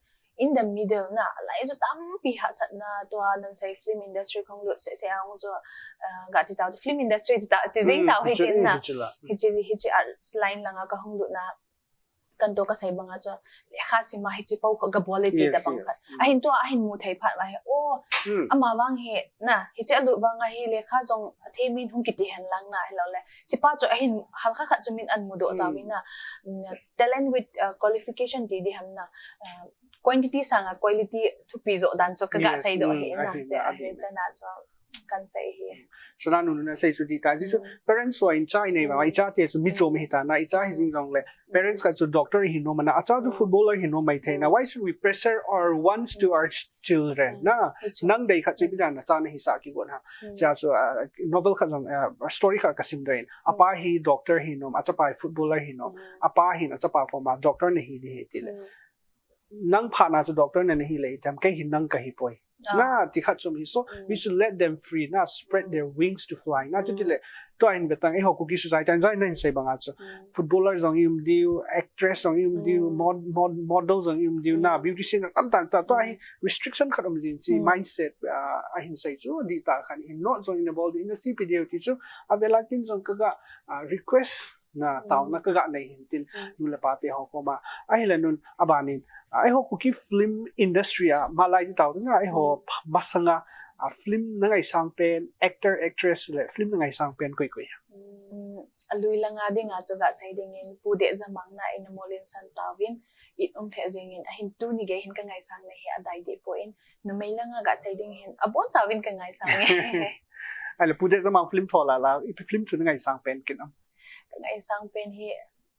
In the middle na, lai chu tampi hahsatna tua nan sei film industry khong lut seh seh a hung chu, ah, ga ti tau, film industry ti ta, ti jing tau hi tin na. Hichi, hichi a line langa ka hung lut na, kan to ka sei banga chu, lekha sim a hichi po kho ga bol e ti ta bang khat. Ahin tua, ahin mu thei phat va hi, oh, ama vang hi na, hichi a lut vanga hi lekha jong a thei min hung kiti hen lang na, hi lou le. Chi pa chu ahin halkha khat chu min an mudoh ta mi na. Mm, talent with, uh, qualification ti di ham na. Uh, quantity sanga quality thupi jo dan chu ka ga sei doh hi na. Ahi na, ahi na. Chana chu kan sei hi. Sana nu na sei chu di ta ji chu parents ho in cha i nei va, i chate chu mi chom hi ta na, i cha hi jing jong le. Parents khat chu doctor hi nom a na, a cha chu footballer hi nom mai thei na. Why should we pressure our wants to our ch-, children na? Nang dei khat chu ipi dan a cha na hi sah kigon ham. Chia chu, ah, novel khat jong, ah, story khat ka sim doh in. Apa hi doctor hi nom, achapa hi footballer hi nom. Apa hin achapa koma doctor na hi di hi ti le. Nang phat na chu doctor na na hi le, itam kei hin nang ka hi poi. Na, ti khat chom hi. So, we should let them free, na, spread their wings to fly. Na, chuti le, tua hin betang, eiho Kuki society, an jai na hin sei banga chu. Footballer jong i um diu, actress jong i um diu, mod-, mod-, model jong i um diu, na, beautician jong tam tam ta, tua hi restriction khat um jing chi, mindset, ah, a hin sei chu, di ta khan hin not jong in a bol, di in a chi pi diu ti chu, a vela kin jong ka ga, ah, request na tauna ka ga nei hin tin, nu le pa te ho koma. Ahi le nun, a ban in, ah, eiho Kuki film industry a, malai ti tau na, eiho masanga, ah, film na ngaisang pen, actor, actress le, film na ngaisang pen koi koi. Mm, a lui langa dinga chu ga sei ding in, Pu Dejamang na in a molin san tauvin, it um the jing in, ahin tuni gei hin ka ngaisang na hi a dai di poi in, numei langa ga sei ding hin, a bon chauvin ka ngaisang e. Ahi le Pu Dejamang film tho la la, ipi film chu na ngaisang pen kin am. Ka ngaisang pen hi,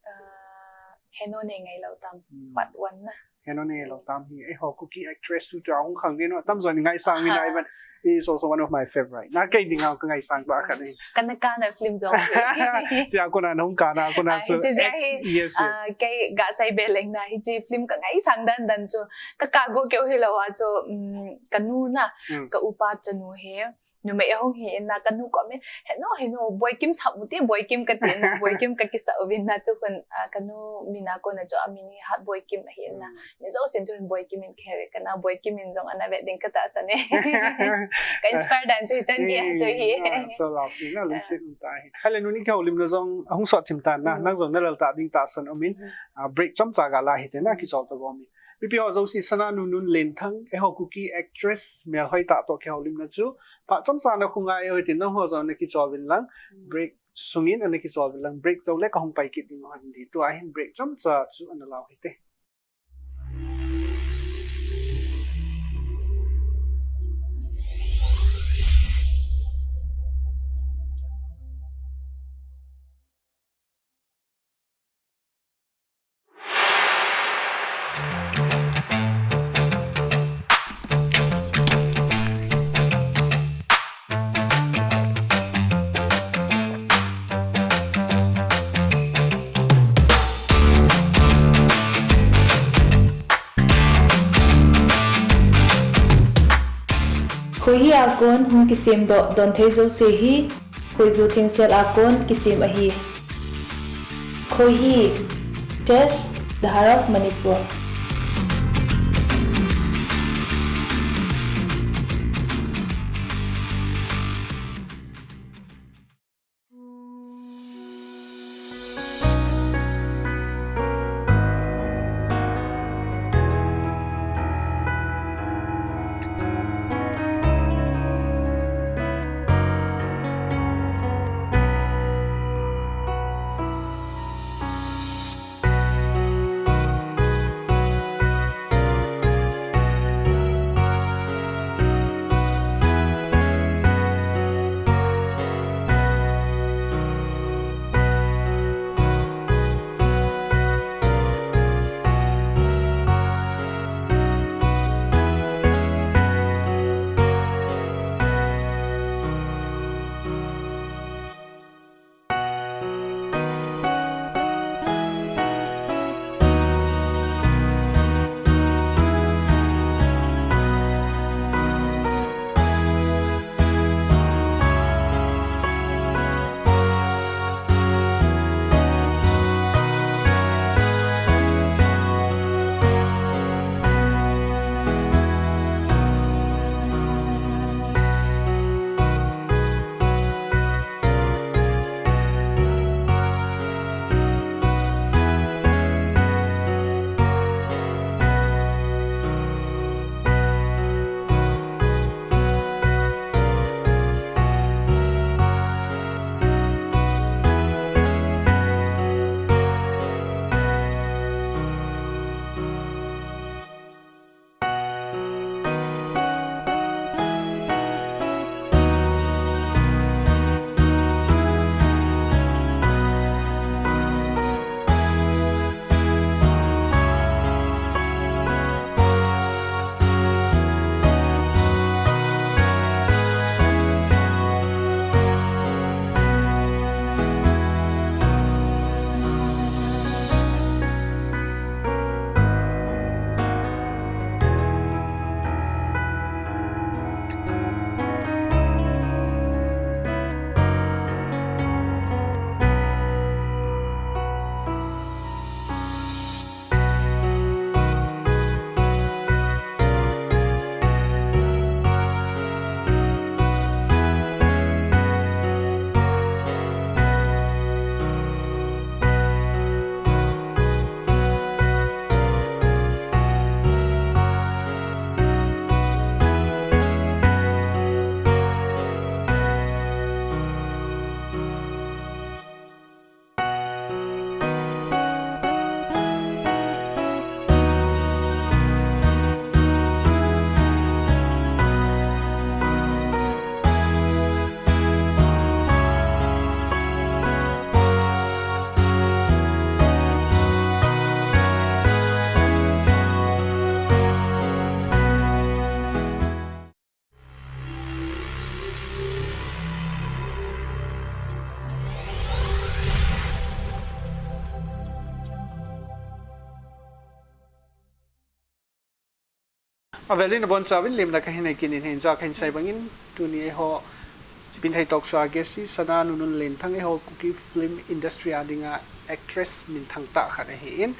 ah, Heno Nei Ngai Lou Tam, part one na. Heno Nei Ngai Lou Tam hi, eiho Kuki actress chu tua hung khang ni no, tam jong ngaisang ni na, even is also one of my favorite. Na kei dinga ka ngaisang ba khat ni. Ka na ka na film jong hi. Sia ko na hung ka na, ko na chu. Hichi jia hi, yes, yes. Ah, kei ga sei be leng na, hichi film ka ngaisang dan dan chu. Ka ka go keu hi lou a chu, mm, ka nu na, ka upa chanu hi. Numei ahung hi in na ka nu ko min, "Heno, Heno, Boikim sa mu ti, Boikim," ka ti in na, Boikim ka kisa uvin na tu khun, ah, ka nu min a kona chu a min hi Hat Boikim ahi in na. Mi jousen tu hin Boikim in khe ve, ka na Boikim in jong ana ve ding ka tahsan e. Ka inspire dan chu hichan gei chu hi. Ah, so lovely na, lungset um ta hi. Ahi le nun i kihoulimna jong ahung sot thim tan na, nang jong na lal ta ding tahsan um in, ah, break chomcha ga la hite na, kichol to gom in. Mipi ho jouse, Sana Nunun Lenthang, eiho Kuki actress melhoi tah toh kihoulimna chu phat chomcha na khunga eiho tin nangho jong ana kichol uvin lang, break sungin ana kichol uvin lang, break jou le kahung pai kit ding u ahin, tua hin break chomcha chu ana lau hite. Khoihi a kon hung kisemdoh donthei jouse hi khoiju thengsel a kon kisem ahi. Khoihi, Tesh, The Heart of Manipur. Avel in abonchauvin lemna kahin nei kit in, hincha kahin sei bangin, tuni eiho Chipinthei Talk Show a guest hi Sana Nunun Lenthang, eiho Kuki film industry a dinga actress minthang tah khat ahin,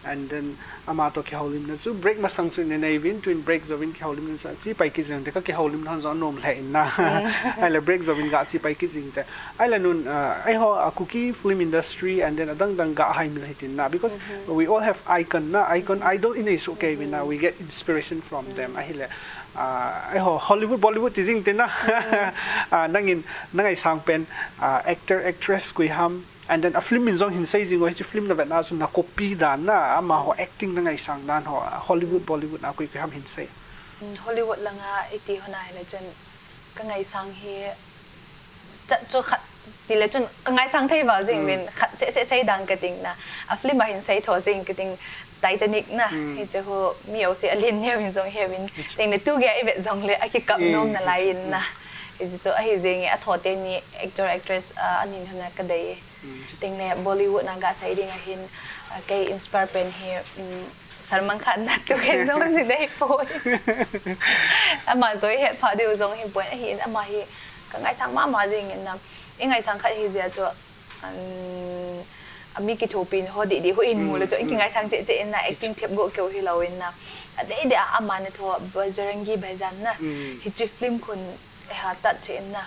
And then ama toh kihoulimna chu break masang chu nei nei uvin, tuin break jouvin kihoulimna chu achi pai kit jing te, ka kihoulimna hon jong anom lheh in na. Ahile break jouvin ga chi pai kit jing te. Ahile nun, uh, eiho, uh, Kuki film industry and then adang dang ga haimil hitin na, because we all have icon na, icon idol inei soh kei uvin na, we get inspiration from them. Ahile, uh, eiho Hollywood, Bollywood ti jing te na. Uh, nangin, na ngaisang pen, uh, actor, actress koi ham, and then a film min jong hin sei jing o, hiche film na vetna chu na copy dan na, amaho acting na ngaisang dan ho, Hollywood, Bollywood na koi koi ham hin sei. Mm, Hollywood langa iti ho na ahile chun ka ngaisang hi chat chu khat tile chun ka ngaisang thei val jing uvin, khat seh seh sei dang ka ting na. A film a hin sei tho jing ka ting, Titanic na. Hiche ho mi jouse alen neo in jong he uvin. Ting le tu geiya i vet jong le akikap nom na lai in na. Hiche chu ahi jing e, a tho teni actor, actress, uh, anin hon a ka dei. Ting le Bollywood na ga sei ding ahin, uh, kei inspire pen hi, um, Salman Khan na, tu hin jong si dei poi. Ama jong het pha diu jong hi poi, ahin ama hi ka ngaisang mama jing in na. I ngaisang khat hi jia chu, um, ami kithopi ho didi ho in mu le chu, i kingaisang cheh cheh in na, acting thep go keu hilou in na. Adei dei a ama na tho Bajrangi Bhaijaan na. Hiche film khun eiha tat cheh in na.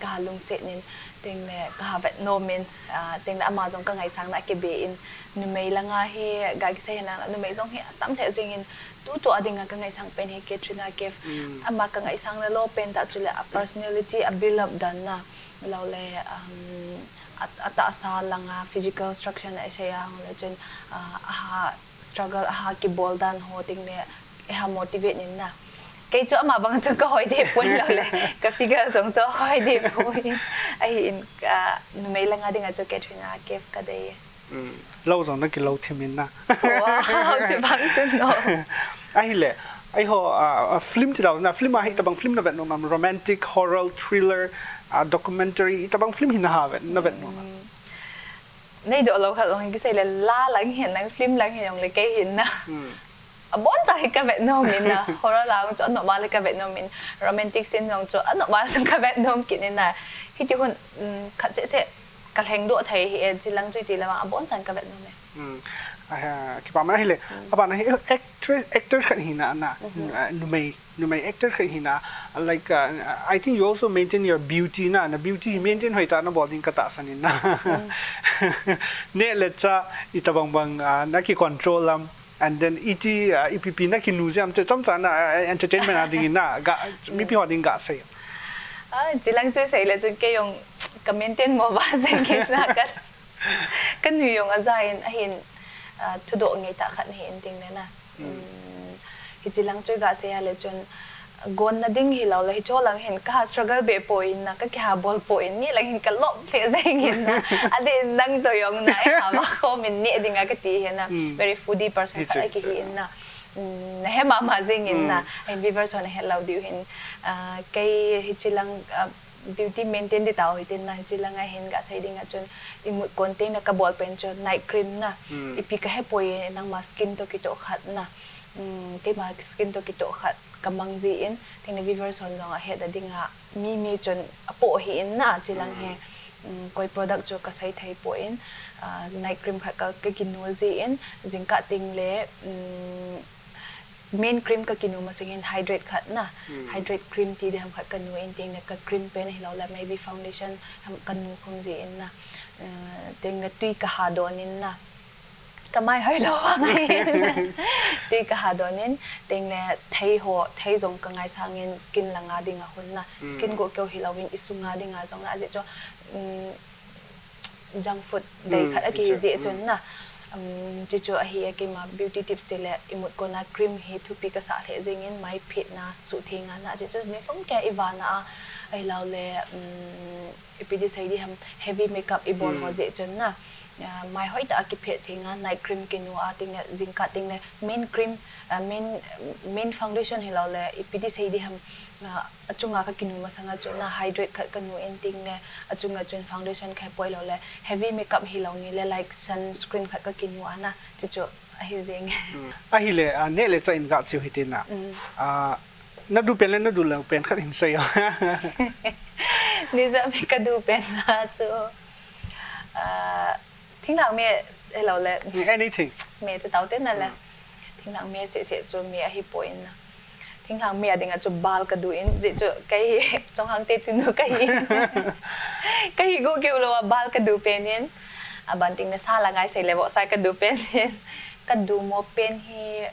Ka lungset in, ting le ka vet nom in, ah, ting le ama jong ka ngaisang na kibe in, numei langa hi ga kisei na, numei jong hi atam lheh jing in, tutu a dinga ka ngaisang pen hi Katrina Kaif. Ama ka ngaisang na lou pen tah chu le a personality, a build up dan na, lou le, um, a, a tahsa langa physical structure na i sei a hung le chun, ah, aha struggle, aha kibol dan ho ting le, eiha motivate in na. Kei chu ama bang chu ka hoi deh pon lou le, ka figure jong chu hoi deh pon. Ahin, ah, numei langa dinga chu Katrina Kaif ka dei. Lou jong na kilou thim in na. Wow, chu bang chu no. Ahile, eiho, ah, ah, film ti lou na, film a hi tabang film na vet nom am, romantic, horror, thriller, ah, documentary, tabang film hi na ha vet, na vet nom am. Nei doh lou khat jong kisei le la lang hin nang film lang hin jong le kei hin na. Abon cha hi ka vet nom in na. Horror lang chu anom a le ka vet nom in. Romantic scene jong chu anom a le ka vet nom kit in na. Hiti hun, um, khat seh seh ka lheng doh thei hi e, chilang chu iti le vang abon chan ka vet nom e. Ah, kipa ma ahile. Aban ahi actress, actor khat hi na na. Ah, numei. Numei actor khat hi na, like, uh, I think you also maintain your beauty na, na beauty hi maintain hoi tah na bol ding ka tahsan in na. Neh le chah, itabang bang, uh, na ki control am, and then iti, uh, ipi pi na kinu jam, chomcha na, uh, entertainment a ding in na, ga, mipi ho ding ga sei. Ah, chilang chu sei le chun kei jong ka maintain mo ba jeng kit na ka. Ka nu jong aja in, ahin, ah, thudoh ngeitah khat ahi in ting le na. Um, hichi lang chu ga sei a le chun, gon na ding hilou le, hicho lang hin ka ha struggle be poi in na, ka kiha bol poi in, ni lang hin ka lop lheh jeng in na. Adeh in nang toh jong na, eiha va khom in neh ding a ka ti hi na. Very foodie person khat a kihi in na. Um, na he mama jeng in na. Ahin viewers hon na he lou diu hin, ah, kei hichi lang, ah, beauty maintain di tao hitin na, hichi lang a hin ga sei ding a chun, imut kon teng na ka bol pen chu night cream na. Ipi ka he poi, nangma skin toh kitoh khat na. Um, keima skin toh kitoh khat ka mang ji in, ting na viewers hon jong ahet a ding a, mi mi chun apoh hi in na, chi lang hi. Um, koi product chu ka sei thei poi in, ah, night cream khat ka, ka kinu ji in, jingkah teng le, um, main cream ka kinu masang in hydrate khat na. Hydrate cream ti diham khat ka nu in ting le ka cream pen hilou le maybe foundation ham ka nu khum ji in na. Eh, ting le tui ka ha don in na. Ka mai hoi lou vang in. Tui ka ha don in ting le thei ho, thei jong ka ngaisang in skin lang a ding a hun na. Skin go keu hilou in i sung a ding a jong na. Ajeh chu, um, junk food dei khat a kihi jeh chun na. Um, chi chu ahi a, keima beauty tips ti le imut kon a cream hi thupi ka sah lheh jeng in mai phet na, suh theng a na, chi chu ni lhum kei a i van a, ahilou le, um, ipi ti sei diham heavy makeup i bol ho jeh chun na. Ah, mai hoi tah a kiphet theng a, night cream kinu a, ting le jingkah teng le main cream, ah, main, main foundation hilou le, ipi ti sei diham, ah, achunga ka kinu masang a chun na hydrate khat ka nu in ting le, achunga chun foundation ka he poi lou le, heavy makeup hilou ni le, like sunscreen khat ka kinu a na, chi chu ahi jeng. Ahile, ah, neh le chah in ga cheu hitin na. Ah, na du pen le na du lou pen khat hin sei o. Ni ja mi ka du pen la chu. Ah, thing lang mi hilou le. Anything. Me te tau te na le. Thinglhang me seh seh chu me ahi poi na. Thinglhang me a dinga chu bal ka du in, jeh chu kei hi, Chonghang te tinu ka hi. Ka hi gu kiu lo a bal ka du pen in. A ban ting na sa la ngai sei le vo sai ka du pen in. Ka du mo pen hi,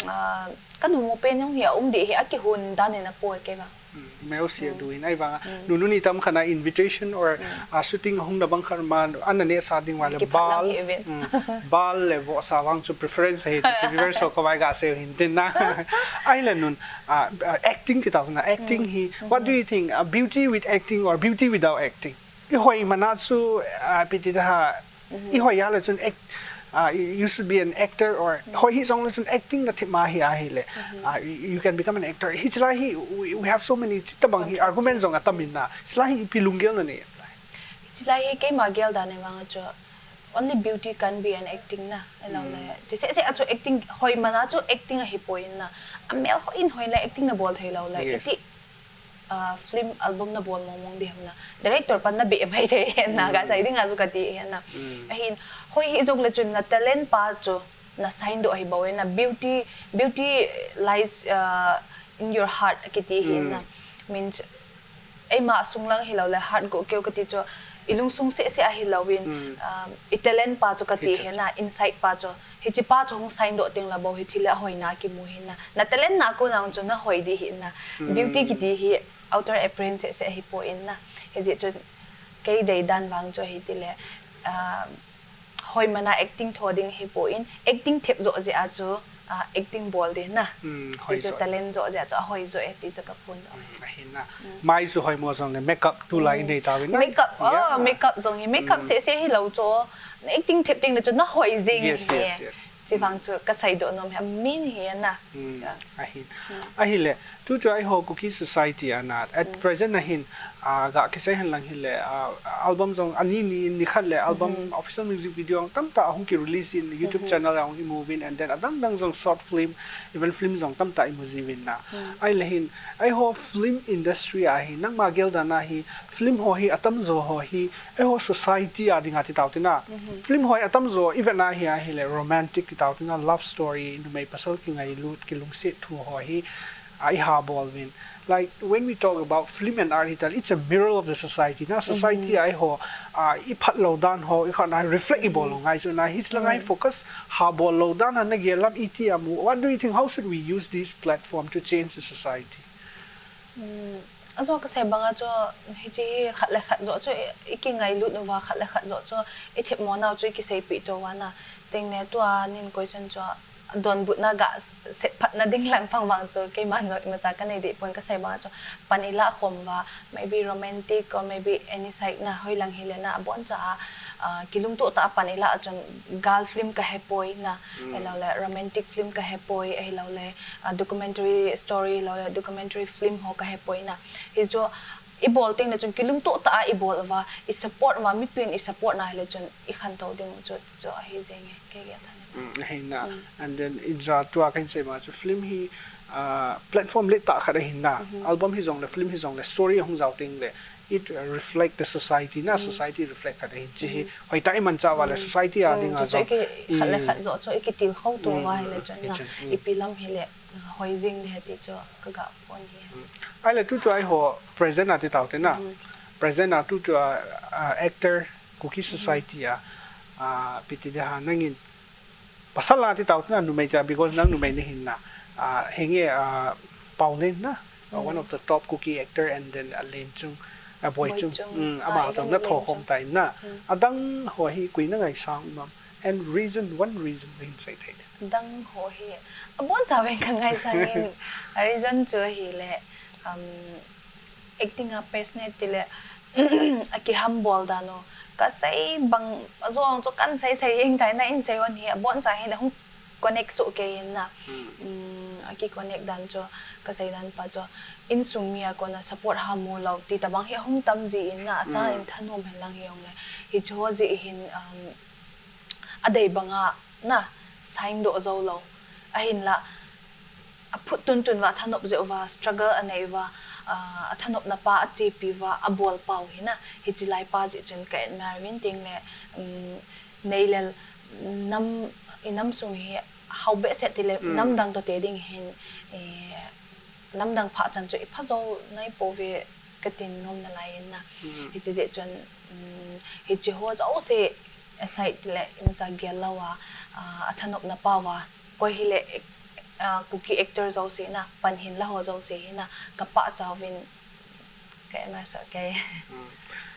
ah, ka du mo pen jong hi a um di hi a kihun dan in a poi kei vang. Mm, meusi a du in ai vang a. Nunu ni tam khat na invitation or, ah, shooting hung na bang khat ma, an na ne sa ding wa le Kiphat lam bal. Hi vin. Mm, bal le vo sa vang chu preference hi ti chu viewers ho ka vai ga se hin tin na. Ai le nun, ah, ah, acting ti tau na, acting hi. What do you think? Uh, beauty with acting or beauty without acting? I hoi mana chu, ah, piti da ha, i hoi ya le chun act, ah, you, you should be an actor or hoi hi jong le chun acting na thip ma hi a hi le. Ah, you, you can become an actor. Hi chila hi, we, we have so many, chi tabang hi argument jong a tam in na. Chila hi ipi lunggel na ne. Chila hi kei ma gel da ne vang chu. Only beauty can be an acting na. Elo le. Chi se se a chu acting hoi mana chu acting ahi poi na. A mel hoi in hoi le acting na bol thei lo le. Yes. Iti ah, film album na bol mong mong di ham na. Director pan na be mai thei hen na, ka sai ding a chu ka ti hen na. Ahin, hoi hi jong le chun na talent pa chu na sign doh hi bou hen na. Beauty, beauty lies, ah, in your heart kiti hi na. Means, eima sung lang hi lo le heart go keu ka ti chu i lungsung se se ahi lo in, ah, i talent pa chu ka ti hen na, inside pa chu. Hichi pa chu hung sign doh teng la bou hi thil le a hoi na ki mu hin na. Na talent na ko na chu na hoi di hin na. Beauty kiti hi outer appearance se se hi poi na. Hi jeh chu kei dei dan vang chu hi ti le, ah, hoi mana acting tho ding hi poi, acting thep jo jeh a chu, ah, acting bol di na. Ti chu talent jo jeh a chu a hoi jo e ti chu ka phun doh. Ahin na. Mai chu hoi mo jong le makeup tu lai nei ta vin na. Makeup, oh, makeup jong hi, makeup se se hi lo chu. Na acting thep teng le chu na hoi jing hi. Yes, yes, yes. Chi vang chu ka sai doh nom hi a min hi na. Ahin. Ahi le, tu chu ai ho Kuki society a na. At present a hin, ah, ga kisei hen lang hi le, ah, album jong ani ni, ni khat le album official music video jong tam ta hung ki release in YouTube channel a hung i mu vin and then adang dang jong short film, even film jong tam ta i mu ji vin na. Ai le hin, ai ho film industry a hi, nangma gel dan a hi, film ho hi, atam jo ho hi, ai ho society a ding a ti tau ti na. Film ho hi, atam jo, i vet na hi, a hi le romantic ti tau ti na, love story, numei pasal ki ngailut, ki lungset thu ho hi, a i ha bol vin. Like, when we talk about film and art, hi tal, it's a mirror of the society na. Society a ai ho, a, i phat lo dan ho, i khat na reflect i bol lo ngai chu na, hi lang ai focus, ha bol lo dan, na gel lam i ti a mu. What do you think? How should we use this platform to change the society? Mm, a jo ka sei bang a chu, hichi hi khat le khat jo chu i, i ki ngailut uva, khat le khat jo chu i thep mo nau chu i ki seipi to uva na. Teng le tua nin koi chun chu donbutna ga s-, set phatna ding lang pang vang chu, keiman jo imacha ka nei deh pon ka sei bang a chu, pan i la khom uva, maybe romantic or maybe any side na hoi lang hi le na, a bon cha a, ah, ki lungtup tah a pan i la a chun gal film ka he poi na, ahilou le romantic film ka he poi, ahilou le, ah, documentary story, ahilou le documentary film ho ka he poi na. Hi chu i bol teng le chun ki lungtup tah a i bol uva, i support uva, mipin i support na hi le chun i khantou ding u chu, chu ahi jeng e, kei gel dan. Mm, ahi na. And then in ja tua ka hin sei ma chu film hi, ah, platform le tah khat ahi na. Album hi jong le, film hi jong le, story hung jao teng le, it, uh, reflect the society na, society reflect khat ahi. Chi hi, hoi ta i man cha uva le, society a ding a chu jong. Khat le khat jo chu i ki til khou to uva hi le chun na, i pi lam hi le, hoi jing le ti chu ka ga pon hi. Ai le tu chu ai ho present a ti tau te na. Present a tu chu a, a actor Kuki society a, a, piti de ha nangin pasal a ti tau te na numei cha, because nang numei na hin na. A, henge, a, Paolen na. A, one of the top Kuki actor and then a Lenchung, a Boichung. Mm, ama tong na tho khom tai na. Adang ho hi koi na ngai sang mam. And reason, one reason na hin sei thei. Dang ho hi, a bon cha ven ka ngai sang in, a reason chu hi le, um, acting a passionate ti le, a ki humble dan u. Ka sei bang, a jong chu kan sei sei hing tai na in sei hon hi, a bon cha hi na hung connect so kei in na. Um, a ki connect dan chu, ka sei dan pa chu, insung mi a kona support ha mu lo, ti tabang hi hung tam ji in na, a cha in thanom hen lang hi ong le. Hi chu ho ji hin, um, a dei banga na sign doh jou lou. Ahinla, a phut tun tun uva, a thanop jeh uva, struggle a nei uva, ah, a thanopna pa a chepi uva, a bol pau hi na, hichi lai pa jeh chun ka admire vin ting le, um, nei le nam, i nam sung hi hao behseh tile, mm, nam dang toh te ding hin, eh, nam dang pha chan chu i pha jou nai pouve ka tin nom nalai in na. Mm. Hichi jeh chun, um, hichi ho jouse aside tile, imacha gel lou a, ah, a thanopna pau a, koi hile, ah, Kuki actor jouse na, pan hin la ho jouse hi na, ka pahcha uvin, ka ima sa, ka. Mm.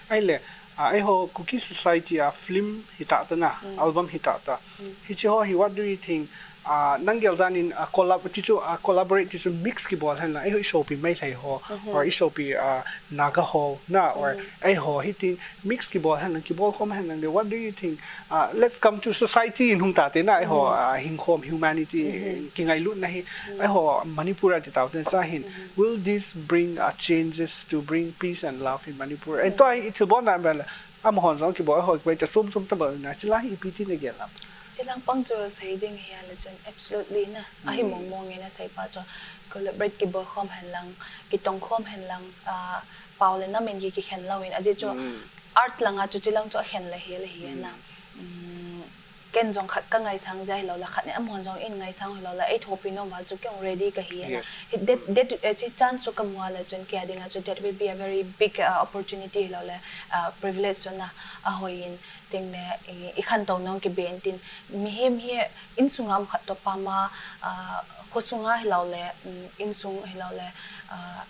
Ahile, ah, eiho Kuki society a film hita ta na, mm, album hita ta. Mm. Hichi ho hi, what do you think? Ah, nang gel dan in, ah, collab-, ti chu, ah, collaborate ti chu mix kibol hen lang, eiho i sopi Meitei ho, mhm, or i sopi, ah, Naga ho na, or, mhm, eiho hiti mix kibol hen lang, kibol khom hen lang le, what do you think? Ah, let's come to society in hung ta te na, eiho, mhm, ah, hing khom humanity, mhm, kingailutna hi, mhm, eiho Manipur a ti tau te cha hin, mhm, will this bring, uh, changes to bring peace and love in Manipur? And, mm, tua hi i thilbol na bel, amahon jong kibol, eiho kibol, cha chom chom ta bel na, chila hi ipi ti na gel a. Chilang pang chu sei ding hi a le chun absolutely na, ahi, mm, mong mong in a sei pa chu collaborate kibol khom hen lang, kitong khom hen lang, ah, pau le nam in ki, kikhen lou in, ajeh chu, mm, arts langa chu chilang chu akhen le hi le hi na. Mm. Mm, ken jong khat ka ngaisang jeh hilou le, khat in amahon jong in ngaisang hilou le, ei thopi nom val chu kei jong ready ka hi na. Yes. Hi, that, mm, that, eh, chi chance chu ka mu a le chun kei a dinga chu that will be a very big, uh, opportunity hilou le, uh, privilege chu na, ahoi in ting le, i, i khantou nong kibe in tin. Mihem hi insunga um khat toh pama, uh, khosunga hilou le, um, insung hilou le, uh,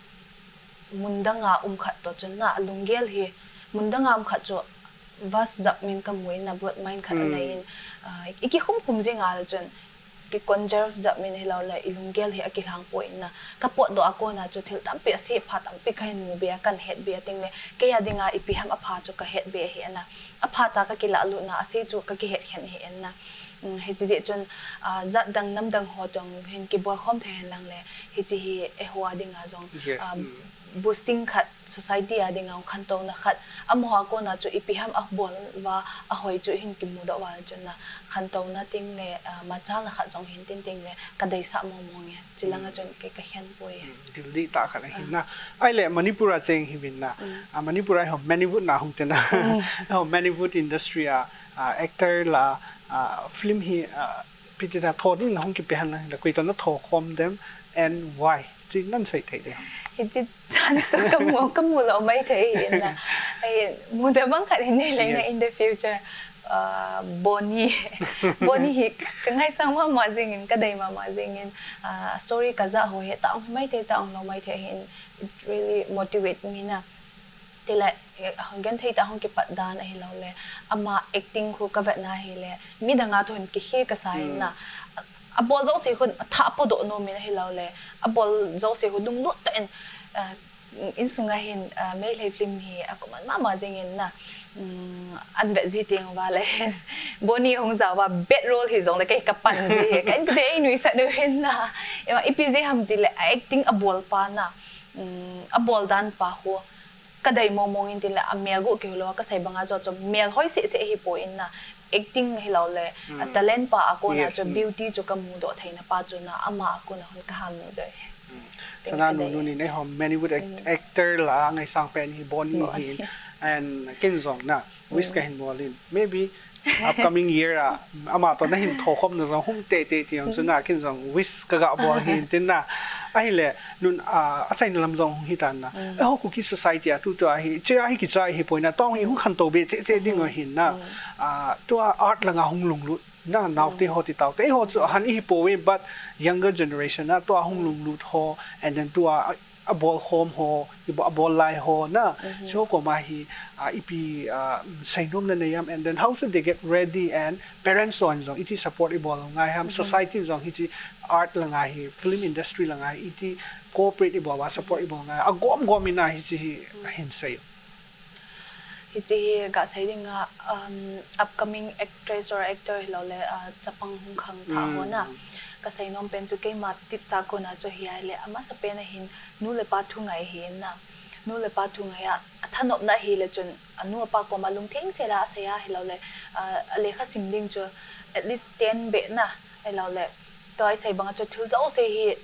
mun danga um khat toh chun na, alunggel hi, mun danga um khat chu vast jat min ka mu in na, broad mind khat, mm, anei in, ah, i kikhum khum jing a le chun, ki conserve jat min hilou le, i lunggel hi akilhang poi in na, ka potdoh a kona chu thil tampi, asei pha tampi ka hin mu be a, kan het be a ting le, kei a dinga ipi ham apha chu ka het be hi na, apha cha ka kilah lut na, asei chu ka kihet khen hi na. Um, hichi jeh chun, ah, jat dang nam dang ho toh hin kibol khom thei hen lang le, hichi hi eiho a dinga jong, yes, ah, mm, boosting khat, society a dinga khantouna khat, amaho a kona chu ipi ham abol uva, ahoi chu hin kimudoh uva le chun na, khantouna ting le, ah, machalna khat jong hin tin ting le, ka deisah mong mong e. Chilang a, mm, chun kei ka khen poi e. Mm, dildih tah khat ahi, ah, na. Ahile Manipur a cheng hi vin na. Mm. Ah, Manipur a eiho Mannywood na hung te na. Mm. Eiho Mannywood industry a, ah, actor la, ah, film hi, ah, ipi ti na tho ding na hung kipe hen lang, la koi toh na tho khom dem and why? Chi nan sei thei de. Hichi chance chu ka mu, ka mu lou maithei hi na. Ai, mu dem bang khat hin nei leng na, yes, in the future. Ah, Bonnie. Bonnie hi ka ngaisang mama jing in, ka dei mama jing in. Ah, story ka ja ho hi ta ong maithei, ta ong lou maithei hi in, it really motivate me na. Tile, eh, genthei tah hung kipat dan ahilou le, ama acting khu ka vet na hile, midang a toh hin kikhe ka sa in na. Mm. A, abol jouse khu atha podoh nom in ahilou le, abol jouse khu lunglut tah in, eh, insunga hin, eh, Meitei film hi a common mama jing in na. Mm, an vet ji teng uva le hin, Bonnie hung ja uva bad role hi jong le kei ka pan ji hi, ka in ka dei nuisat u hin na. Ema, ipi jeh ham tile, a acting abol pa na. Mm, abol dan pa khu, ka dei mong mong in tin le, a mel gu keu lou, ka sei banga jo chu mel hoi seh seh hi poi in na, acting hilou le, a, mm, talent pa a kona, yes, chu, mm, beauty chu ka mudoh theina pa chu na, ama a kona hung ka ha mu dei. Mm. Tin Sana ka dei. Nunu nin eiho Mannywood act-, mm, actor la ngaisang pen hi Bonnie, Bonnie hi, and ken jong na, wish, mm, ka hin bol in. Maybe upcoming year a, ama toh na hin tho khom na jong hung tei tei ti jong chu na, ken jong wish ka ga bol hin tin na. Ahile, nun, ah, achaina lam jong hung hi tan na. Mm. Eiho Kuki society a tutua hi, che a hi kicha hi poi na, tong hi hung khantou be che che ding, mm, ahin na. Mm. Ah, tua art langa hung lunglut na, naote, mm, ho ti tau te. Eiho chu, mm, ahan i hi poi, but younger generation a, tua hung, mm, lunglut ho, and then tua, ah, abol khom ho, i bo-, abol lai ho na, mhm, chu koma hi, ah, ipi, ah, seinom na nei am, and then how should they get ready, and parents hon jong iti support i bol ngai ham, mhm, society jong hichi art langa hi, film industry langa hi, iti cooperate i bol a, support i bol ngai, agom gom in a hichi hi, mhm, hin sei. Hichi hi ka sei ding a, um, upcoming actress or actor hilou le, ah, chapang hung khang tha ho na. Mm. Ka seinom pen chu keima tip sa kona chu hi a le, amasa pen a hin nu le pa thu ngai hi na. Nu le pa thu ngai a, a thanopna hi le chun, a nu a pa koma lungtheng sel a sei a hilou le, ah, a lekha sim ding chu at least ten be na, hilou le. Tua i sei banga chu thil jouse hi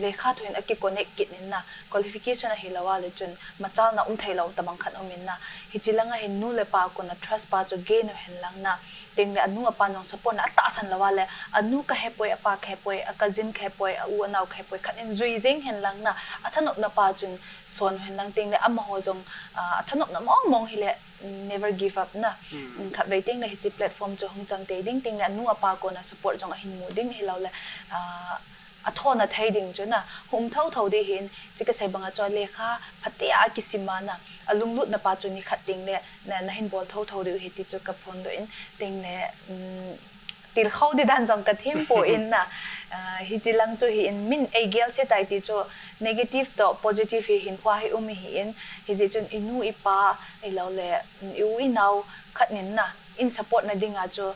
lekha thu hin aki connect kit in na, qualification ahilou a le chun machalna um theilou tabang khat um in na, hichi langa hin nu le pa kona trust pa chu gain u hen lang na, tengle anu apa jong support na atahsan lou a le, anu kahepoi, apa kahepoi, a cousin kahepoi, a u anao kahepoi, khat in jui jeng hen lang na, athanopna pa chun son u hen lang tengle amaho jong, ah, athanopna mong mong hile, never give up na. Khatvei tengle hichi platform chu hung chang tei ding tengle anu apa kona support jong ahin mu ding hilou le, ah, athona thei ding chu na, hung um thotho ding hin, chi kasei banga chu lekha phatea kisim a na, alunglutna pa chu nikhat tengle, na, nahin bol thotho diu ahi ti chu kaphondoh in, tengle, um, tilkhou ding dan jong kathem poi na, ah, hichi lang chu hi in min eigel se tai ti chu negative toh positive hi hinkho hi um hi in, hijeh chun inu ipa, ahilou le, um, i u inao khat nin na, in support na dinga chu,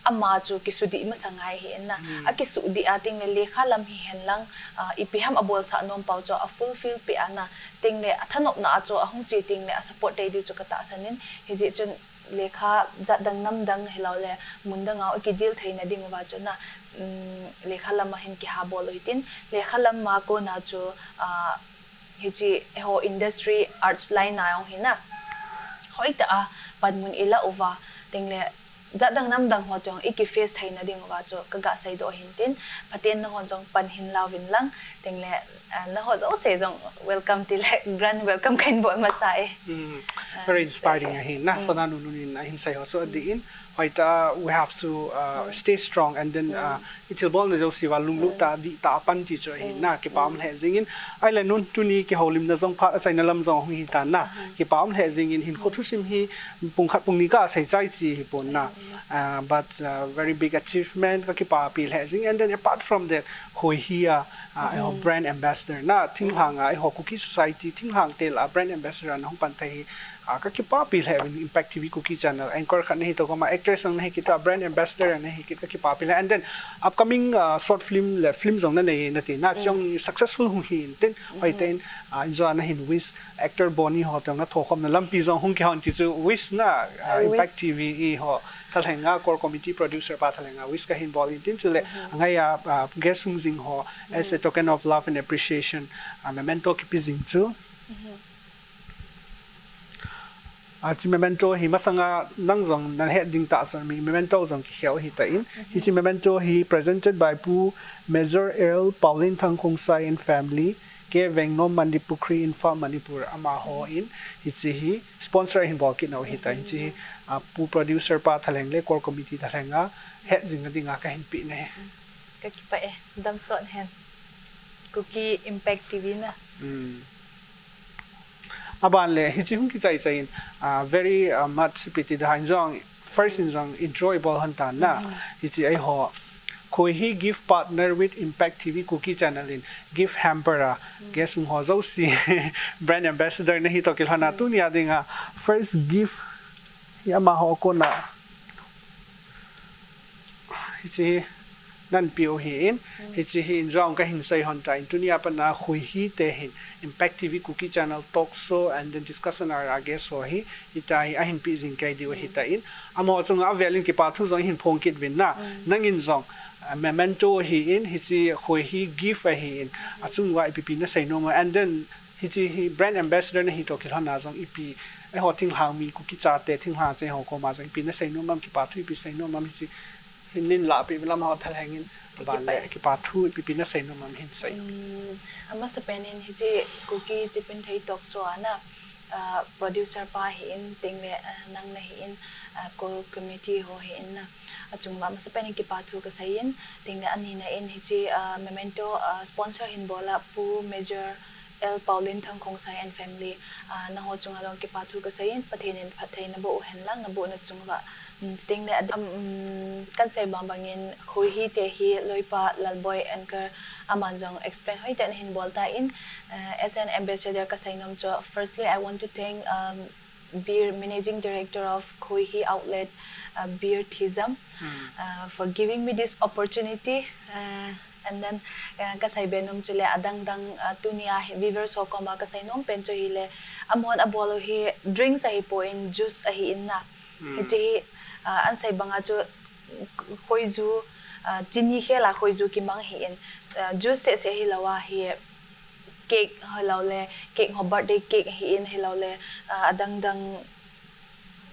ama chu kisudih masa ngai hi in na. Akisudih a tengle lekha lam hi hen lang, ah, ipi ham abolsah nom pau chu afulfill peh a na. Tengle athanopna a chu ahung che tengle asupport tei diu chu katahsan in. Hijeh chun lekha jat dang nam dang hilou le mun dang a akidel theina diuva chu na, um, lekha lam a hin kihabol u hitin. Lekha lam a kona chu, ah, hichi eiho industry arts line a jong hi na, hoitah a panmun ilah uva, tengle jat dang nam dang ho toh jong iki face theina diuva chu kaga seidoh hin tin, phaten nahon jong pan hin lauvin lang, tengle, ah, naho jouse jong welcome ti le grand welcome kahin bol masa e. Very inspiring ahi na, Sona Nunun in ahin sei ho chu adih in, hoitah, we have to, uh, stay strong and then, uh, ithilbolna jouse uva lunglut tah, dihtah a pan ti chu ahi na, kipa um lheh jeng in. Ahile Nun, tuni kihoulimna jong phat achaina lam jong hung hitan na, kipa um lheh jeng in, hinkho thusim hi pung khat pung ni kasei chai chi hipon na. Uh, but, uh, very big achievement, kakipapi lheh jeng in. And then apart from that, Khoi hi a, uh, eiho brand ambassador na, thinglhang a, eiho Kuki society, thinglhang te lah a brand ambassador a nahung pan thei hi, ah, kakipapi lheh uvin. Impact T V Kuki channel anchor khat nahi toh koma actress jong nahi kit a, brand ambassador jong nahi kit, kakipapi lheh. And then upcoming, ah, short film le film jong nanei nati na, chong successful hung hi in tin, hoitah in, ah, injo a nahin wish actor Boni ho toh nathokhomna lampi jong hung kihon ti chu wish na, ah, Impact T V eiho thalheng a core committee producer pa thalheng a wish kahin bol in tin, chule angai a, ah, guest hung jing ho as a token of love and appreciation, ah, memento kipe jing chu. Achi memento hi masanga nang jong nahet ding tahsan mi memento jong kikhel hitan. Hichi memento hi presented by Pu Major L Paulin Thangkhongsai and family, K Vengnom, Mandipukhri, Imphal, Manipur, amaho in. Hichi hi sponsor ahin bol kit nau hitan. Hichi hi, ah, Pu producer pa thalheng le core committee thalheng a het jing nading a kahin pe na hi. Kakipah e, damsot hen. Kuki Impact T V na. Aban le, hichi hung kichai chai in, ah, very, ah, much piti da hin jong, first in jong intro ibol hon tan na. Hichi eiho Khoi hi gift partner with Impact T V Kuki channel in gift hamper a. Guest hung ho jouse brand ambassador nahi toh kilhon a tunia dinga first gift hi amaho kona. Hichi hi nanpeh u hi in, hichi hi injo a kahin sei hon tan, tunia pat a Khoi hi te hin Impact T V Kuki channel talk show and then discussion hour a guest ho hi, hitia hi ahin pe jing kei diu hitan. Amaho chunga avel in kipa thu jong hin phong kit uvin na. Nangin jong, ah, memento hi in, hichi Khoi hi gift ahi in, achung uva ipi ipi nasei nom em, and then hichi hi brand ambassador nahi toh kilhon a jong ipi, eiho thinglhang mi Kuki chate, thinglhang chate ho koma jong ipi nasei nom em, kipa thu ipi sei nom em, hichi hin nin lahpeh uvin lang ho thalheng in, aban le kipa thu ipi ipi nasei nom em hin sei. Um, amasapen in hichi Kuki Chipinthei talk show a na, ah, producer pa hi in, tengle, ah, nang nahi in, ah, core committee ho hi in na. Achung uva amasapen in kipa thu kasei in, tengle anina in hichi, ah, memento, ah, sponsor hin bol a Pu Major L Paulin Thangkhongsai and family, ah, naho chunga jong kipa thu kasei in, Pathen in phatthei naboh u hen lang, nabohna chung uva. Um, tengle, um, um, kan sei bang bang in, Khoi hi te hi loipa Lalboi anchor aman jong explain hoitah in ahin bol tan, ah, as an ambassador kasei nom chu, firstly, I want to thank, um, Beer, Managing Director of Khoi Hi Outlet, uh, Beer Thijam, uh, for giving me this opportunity. Uh, and then, uh, kasei be nom chu le adang dang, uh, tunia hi viewers ho koma kasei nom pen chu hile, amahon abol u hi drinks ahipon juice ahi in na. Hichi hi, uh, ansei banga chu khoiju, ah, chini khel a khoiju kimang hi in, Uh, juice seh seh hilou a hi cake hilou le, cake ho birthday cake hi in hilou le, uh, adang dang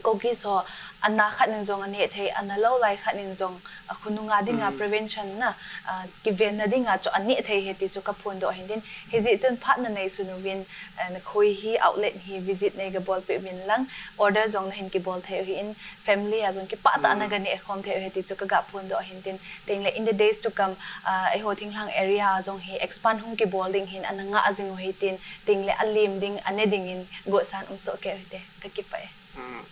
cookies ho ana khat nin jong aneh thei, ana lou lai khat nin jong akhonunga dinga prevention na, uh, kivenna dinga chu aneh thei ahi ti chu kaphondoh ahin tin, hijeh chun phat nanei sun uvin, uh, nakhoihi outlet hi visit nei gabolpeh uvin lang, order jong nahin kibol thei u ahin, family a jong kipah tah a naga neh khom thei u ahi ti chu kaga phondoh ahin tin, tengle in the days to come, uh, eiho thinglhang area a jong hi expand hung kibol ding hin ana ngah jing u ahi tin, tengle alem ding, ane ding in gotsan umsoh kei u hite, kakipah e. Hmm.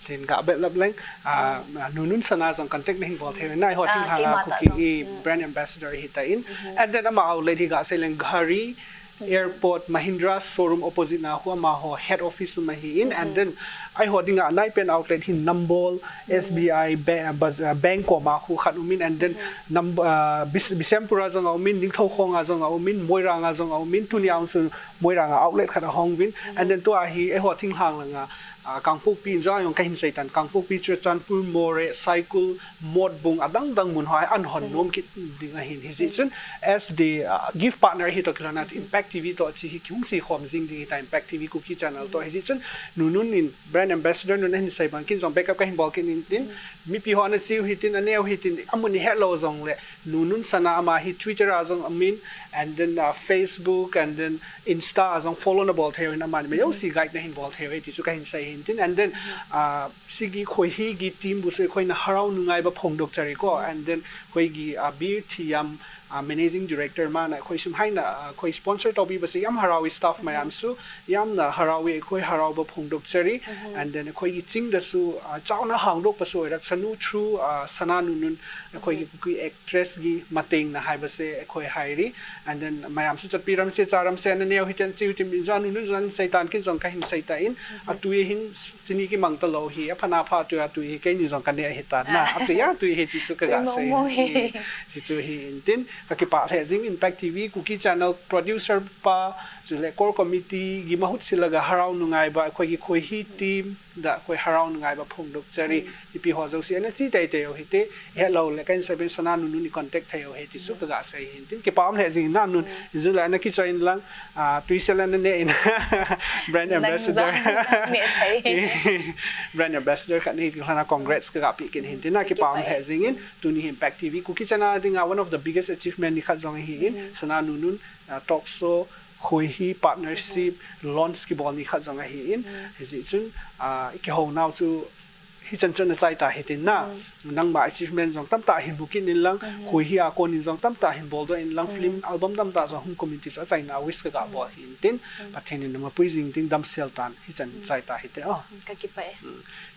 Tin ga behlap leng, ah, Nunun Sana jong contact nahin bol thei u ahin, eiho thinglhang a Kuki brand ambassador ahitan. And then ama outlet hi gasei leng Ghari Airport Mahindra showroom opposite na khu amaho head office um ahin, and then eiho dinga anaipen outlet hi Nambol, S B I, ba-, baz-, ah, bank koma khu khat umin, and then Nam-, ah, Bis-, Bishnupur a jong aumin, Ningthoukhong a jong aumin, Moirang a jong aumin, tunia jong chu Moirang a outlet khat ahong uvin, and then tua hi eiho thinglhang langa, ah, Kangpokpi in jong kahin seitan, Kangpokpi, Churachandpur, Moreh, Saikul, Motbung, adang dang mun hoa hi ana hon nom kit ding ahin, hijeh chun as the, ah, gift partner hi toh kilhonna Impact T V toh chi hi kihung sikhom jing ding ahitan, Impact T V Kuki channel toh, hijeh chun Nunun in brand ambassador nun ahin sei bang kin jong backup kahin bol kit in tin, mipi ho ana che u hitin, aneh u hitin, amun ihet lou jongle, Nunun Sana ama hi Twitter a jong aumin, and then, uh, Facebook, and then Insta a jong follow nabol thei u ahin, amani majouse guide nahin bol thei u ahi ti chu kahin sei ahin tin, and then, uh, sigi khoihi gi team bu su khoi na harau nungai ba phongdoh chari ko, and then khoi gi, uh, Beer Thiam, uh, managing director ma na khoi sum hai na, uh, khoi sponsor toh bi ba se yam harau staff mayam su, yam na harau e khoi harau ba phongdoh chari, and then khoi gi ching da su, uh, chau na hangdoh pa su rak sanu through, uh, Sana Nunun, khoi gi Kuki actress gi mateng na hai ba se khoi hai ri, and then mayam su chapi ram se cha ram se na neo hiten chiu tim in jong Nunun jong seitan kin jong kahin seitan, atui hin chini kimang ta lou hi, apha na pha tu atui hi keini jong kane ahitan na, atui atui hi ti chu kaga sei. Tui mong mong hi. Si chu hi in tin, kakipah lheh jing Impact T V, Kuki channel producer pa, chule core committee, gi mahut silaga harau nungai ba, khoi gi khoihi team, da khoi harau nungai ba phongdoh chari, ipi ho jouse, ana chi tei tei u hite, helou le, kahin sei ben Sana Nunun i contact thei u hi ti chu kaga sei hin tin, kipah um lheh jing Nunun, in jong le ana kichoi in lang, Ah, tuisel ana neh in brand ambassador. Brand ambassador khat nahi ti lhana congrats kaga pe kin hin tin, na kipah um lheh jing in, tuni hi Impact T V Kuki channel dinga one of the biggest achievement ni khat jong ahi in, Sana Nunun, ah, talk show, khoi hi partnership, launch kibol ni khat jong ahi in, hijeh chun, ah, i kihou nau chu, hichan chun achai ta hitin na. Nangma achievement jong tamtah hin bol kit in lang, khoi hi a kon in jong tamtah hin bol doh in lang, film album tamtah jong hung kum in ti chu achaina wish kaga bol hin tin, Pathen in nama pui jing tin damsel tan, hichan chai ta hite o. Kakipah e.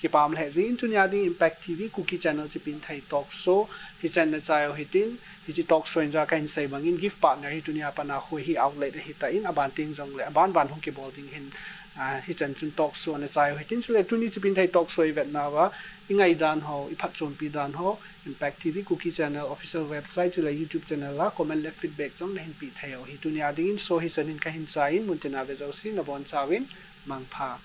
Kipah um lheh jing in tunia ding Impact T V Kuki channel Chipinthei talk show, hichan na chai u hitin, Hiche talk show in jong kahin sei bangin gift partner hi tunia pat a khoi hi outlet ahitan, aban teng jongle aban ban hung kibol ding hin, ah, hichan chun talk show ana chai u hitin, chule tuni Chipinthei talk show i vetna uva, i ngaidan ho, i phatchompi dan ho, Impact T V Kuki channel official website chule YouTube channel a comment le feedback jong nahin pe thei u hi. Tunia dingin show hichan in kahin chai in, muntina ve jouse nabonchauvin mangpha.